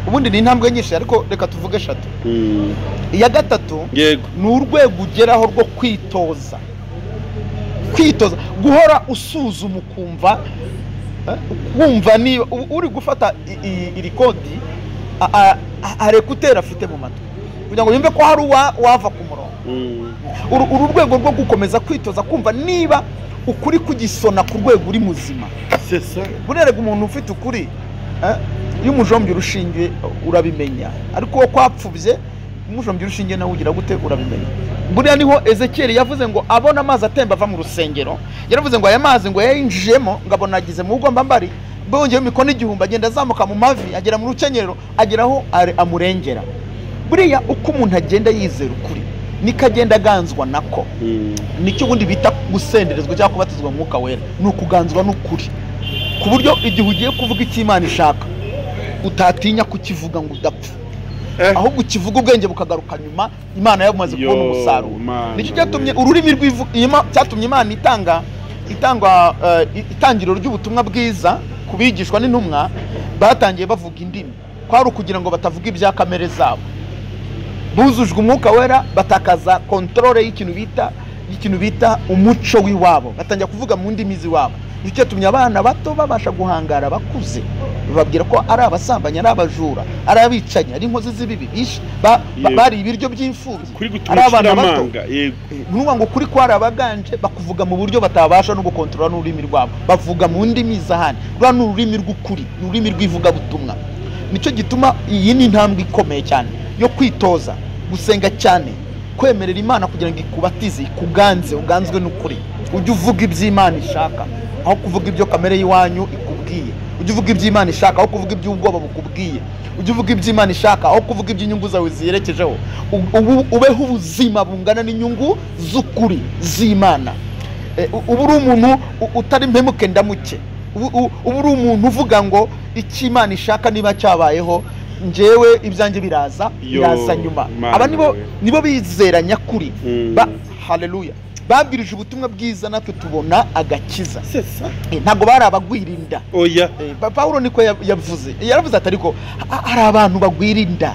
Speaker 2: Ubundi ni intambwe nyinshi, ariko reka tuvuge eshatu. Iya gatatu ni urwego ugeraho rwo kwitoza, guhora usuzuma, ukumva kumva niba uri gufata iri kodi arekutera afite mu matwi kugira ngo yumve ko hari wava ku murongo. Uru rwego rwo gukomeza kwitoza, kumva niba ukuri kugisona ku rwego uri muzima. Burerega umuntu ufite ukuri iyo umujombye urushinge urabimenya, ariko uwo kwapfubye umujombye urushinge nawe ugira gute urabimenya. Buriya niho Ezekiel yavuze ngo abona amazi atemba ava mu rusengero, yaravuze ngo aya mazi ngo yayinjijemo ngo abona agize mu rugomba mbari, bongeyeho imikono 1000 agenda azamuka mu mavi agera mu rukenyerero ageraho amurengera. Buriya uko umuntu agenda yizera ukuri niko agenda aganzwa nako. Nicyo ubundi bita gusenderezwa cyangwa kubatizwa mu Mwuka Wera, ni ukuganzwa n'ukuri, ku buryo igihe ugiye kuvuga icyo Imana ishaka utatinya kukivuga ngo udapfa, ahubwo ukivuga ubwenge bukagaruka nyuma Imana yamaze kubona umusaruro. Nicyo cyatumye ururimi rw'ivuga, cyatumye Imana itanga Itangwa itangiriro ry'ubutumwa bwiza kubigishwa n'intumwa batangiye bavuga indimi, kwari ukugira ngo batavuga ibya kamere zabo. Buzujwe umwuka wera batakaza kontrole y'ikintu bita umuco w'iwabo, batangira kuvuga mu ndimi z'iwabo. Nicyo cyatumye abana bato babasha guhangara bakuze, bababwira ko ari abasambanyi, ari abajura, ari abicanyi, ari inkozi z'ibibi, bari ibiryo by'imfubyi, ari abana bato. Nuvuga ngo kuri kwari abaganje bakuvuga mu buryo batabasha no gukontrola n'ururimi rwabo, bavuga mu ndimi z'ahandi. Rwa ni ururimi rw'ukuri, ni ururimi rw'ivugabutumwa. Nicyo gituma iyi ni intambwe ikomeye cyane yo kwitoza gusenga cyane, kwemerera Imana kugira ngo ikubatize, ikuganze, uganzwe n'ukuri. Ujye uvuga iby'Imana ishaka aho kuvuga ibyo kamere y'iwanyu ikubwiye. Ujye uvuga iby'Imana ishaka aho kuvuga iby'ubwoba bukubwiye. Ujye uvuga iby'Imana ishaka aho kuvuga iby'inyungu zawe ziyerekejeho. Ubeho ubuzima bungana n'inyungu z'ukuri z'Imana. Ubu uri umuntu utari mpemuke ndamuke. Ubu uri umuntu uvuga ngo icyo Imana ishaka niba cyabayeho njyewe ibyanjye biraza nyuma. Aba nibo bizera nyakuri. Haleluya. Babwirije ubutumwa bwiza natwe tubona agakiza. Ntabwo bari abagwirinda.
Speaker 1: Oya.
Speaker 2: Paulo niko yavuze. Yaravuze ati ariko hari abantu bagwirinda.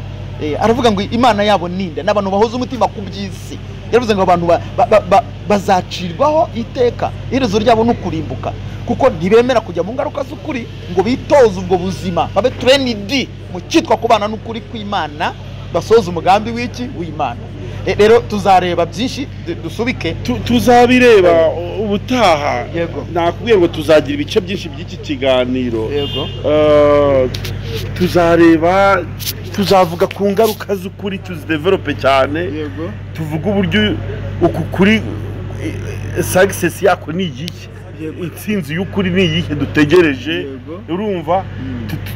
Speaker 2: Aravuga ngo Imana yabo ninda n'abantu bahoza umutima ku by'isi. Yaravuze ngo abantu bazacirwaho iteka, iherezo ryabo n'ukurimbuka, kuko ntibemera kujya mu ngaruka z'ukuri ngo bitoze ubwo buzima, babe trained mu cyitwa kubana n'ukuri kw'Imana, basoza umugambi w'iki w'Imana. Rero tuzareba byinshi dusubike,
Speaker 1: tuzabireba ubutaha. Nakubwiye ngo tuzagira ibice byinshi by'iki kiganiro.
Speaker 2: Yego.
Speaker 1: Tuzareba, tuzavuga ku ngaruka z'ukuri, tuzidevelope cyane.
Speaker 2: Yego.
Speaker 1: Tuvuga uburyo uku kuri success yako ni iyihe, intsinzi y'ukuri ni iyihe dutegereje. Urumva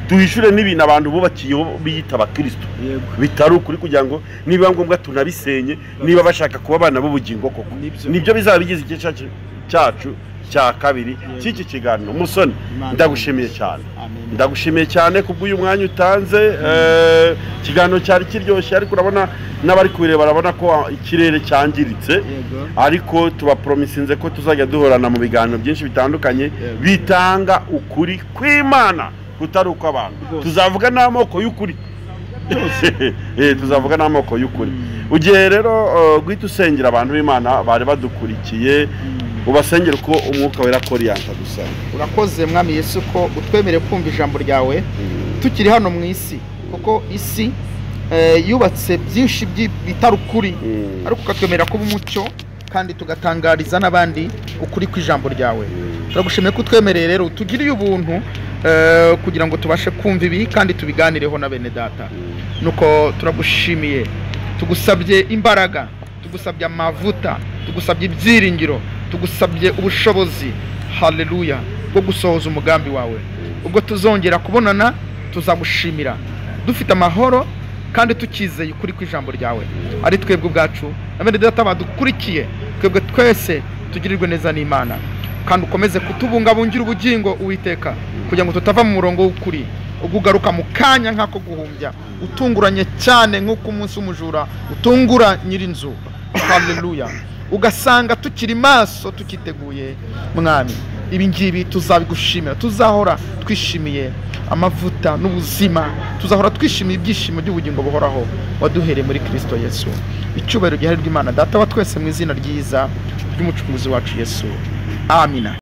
Speaker 1: duhishure n'ibintu abantu bubakiyeho biyita abakristo bitari ukuri, kugira ngo niba ngombwa tunabisenye, niba bashaka kuba abana b'ubugingo koko. Nibyo bizaba bigize igice cyacu cya kabiri cy'iki kiganiro. Musoni, ndagushimiye cyane, ndagushimiye cyane kubw'uyu mwanya utanze. Ikiganiro cyari kiryoshye, ariko urabona n'abari kubireba barabona ko ikirere cyangiritse, ariko tubapromisinze ko tuzajya duhorana mu biganiro byinshi bitandukanye bitanga ukuri kw'Imana kutari uko abantu. Tuzavuga n'amoko y'ukuri. Tuzavuga n'amoko y'ukuri. Ugiye rero guhita usengera abantu b'Imana bari badukurikiye, ubasengera uko umwuka wera koriyanta gusa.
Speaker 2: Urakoze Mwami Yesu ko utwemereye kumva ijambo ryawe tukiri hano mu isi, kuko isi yubatse byinshi bitari ukuri, ariko ukatwemerera kuba umucyo kandi tugatangariza n'abandi ukuri kw'ijambo ryawe. Turagushimiye ko utwemereye rero utugiriye ubuntu kugira ngo tubashe kumva ibi kandi tubiganireho na bene data. Nuko turagushimiye, tugusabye imbaraga, tugusabye amavuta, tugusabye ibyiringiro, tugusabye ubushobozi, haleluya, bwo gusohoza umugambi wawe. Ubwo tuzongera kubonana tuzagushimira dufite amahoro kandi tukizeye ukuri kw'ijambo ryawe, ari twebwe ubwacu na bene data badukurikiye, twebwe twese tugirirwe neza n'Imana, kandi ukomeze kutubungabungira ubugingo Uwiteka, kugira ngo tutava mu murongo w'ukuri, ugugaruka mu kanya nk'ako guhumbya, utunguranye cyane nk'uko umunsi w'umujura utungura nyir'inzu. Haleluya. Ugasanga tukiri maso tukiteguye Mwami. Ibi ngibi tuzabigushimira, tuzahora twishimiye amavuta n'ubuzima, tuzahora twishimiye ibyishimo by'ubugingo buhoraho waduhereye muri Kristo Yesu. Icyubahiro giharirwa Imana Data wa twese mu izina ryiza ry'umucunguzi wacu Yesu. Amina.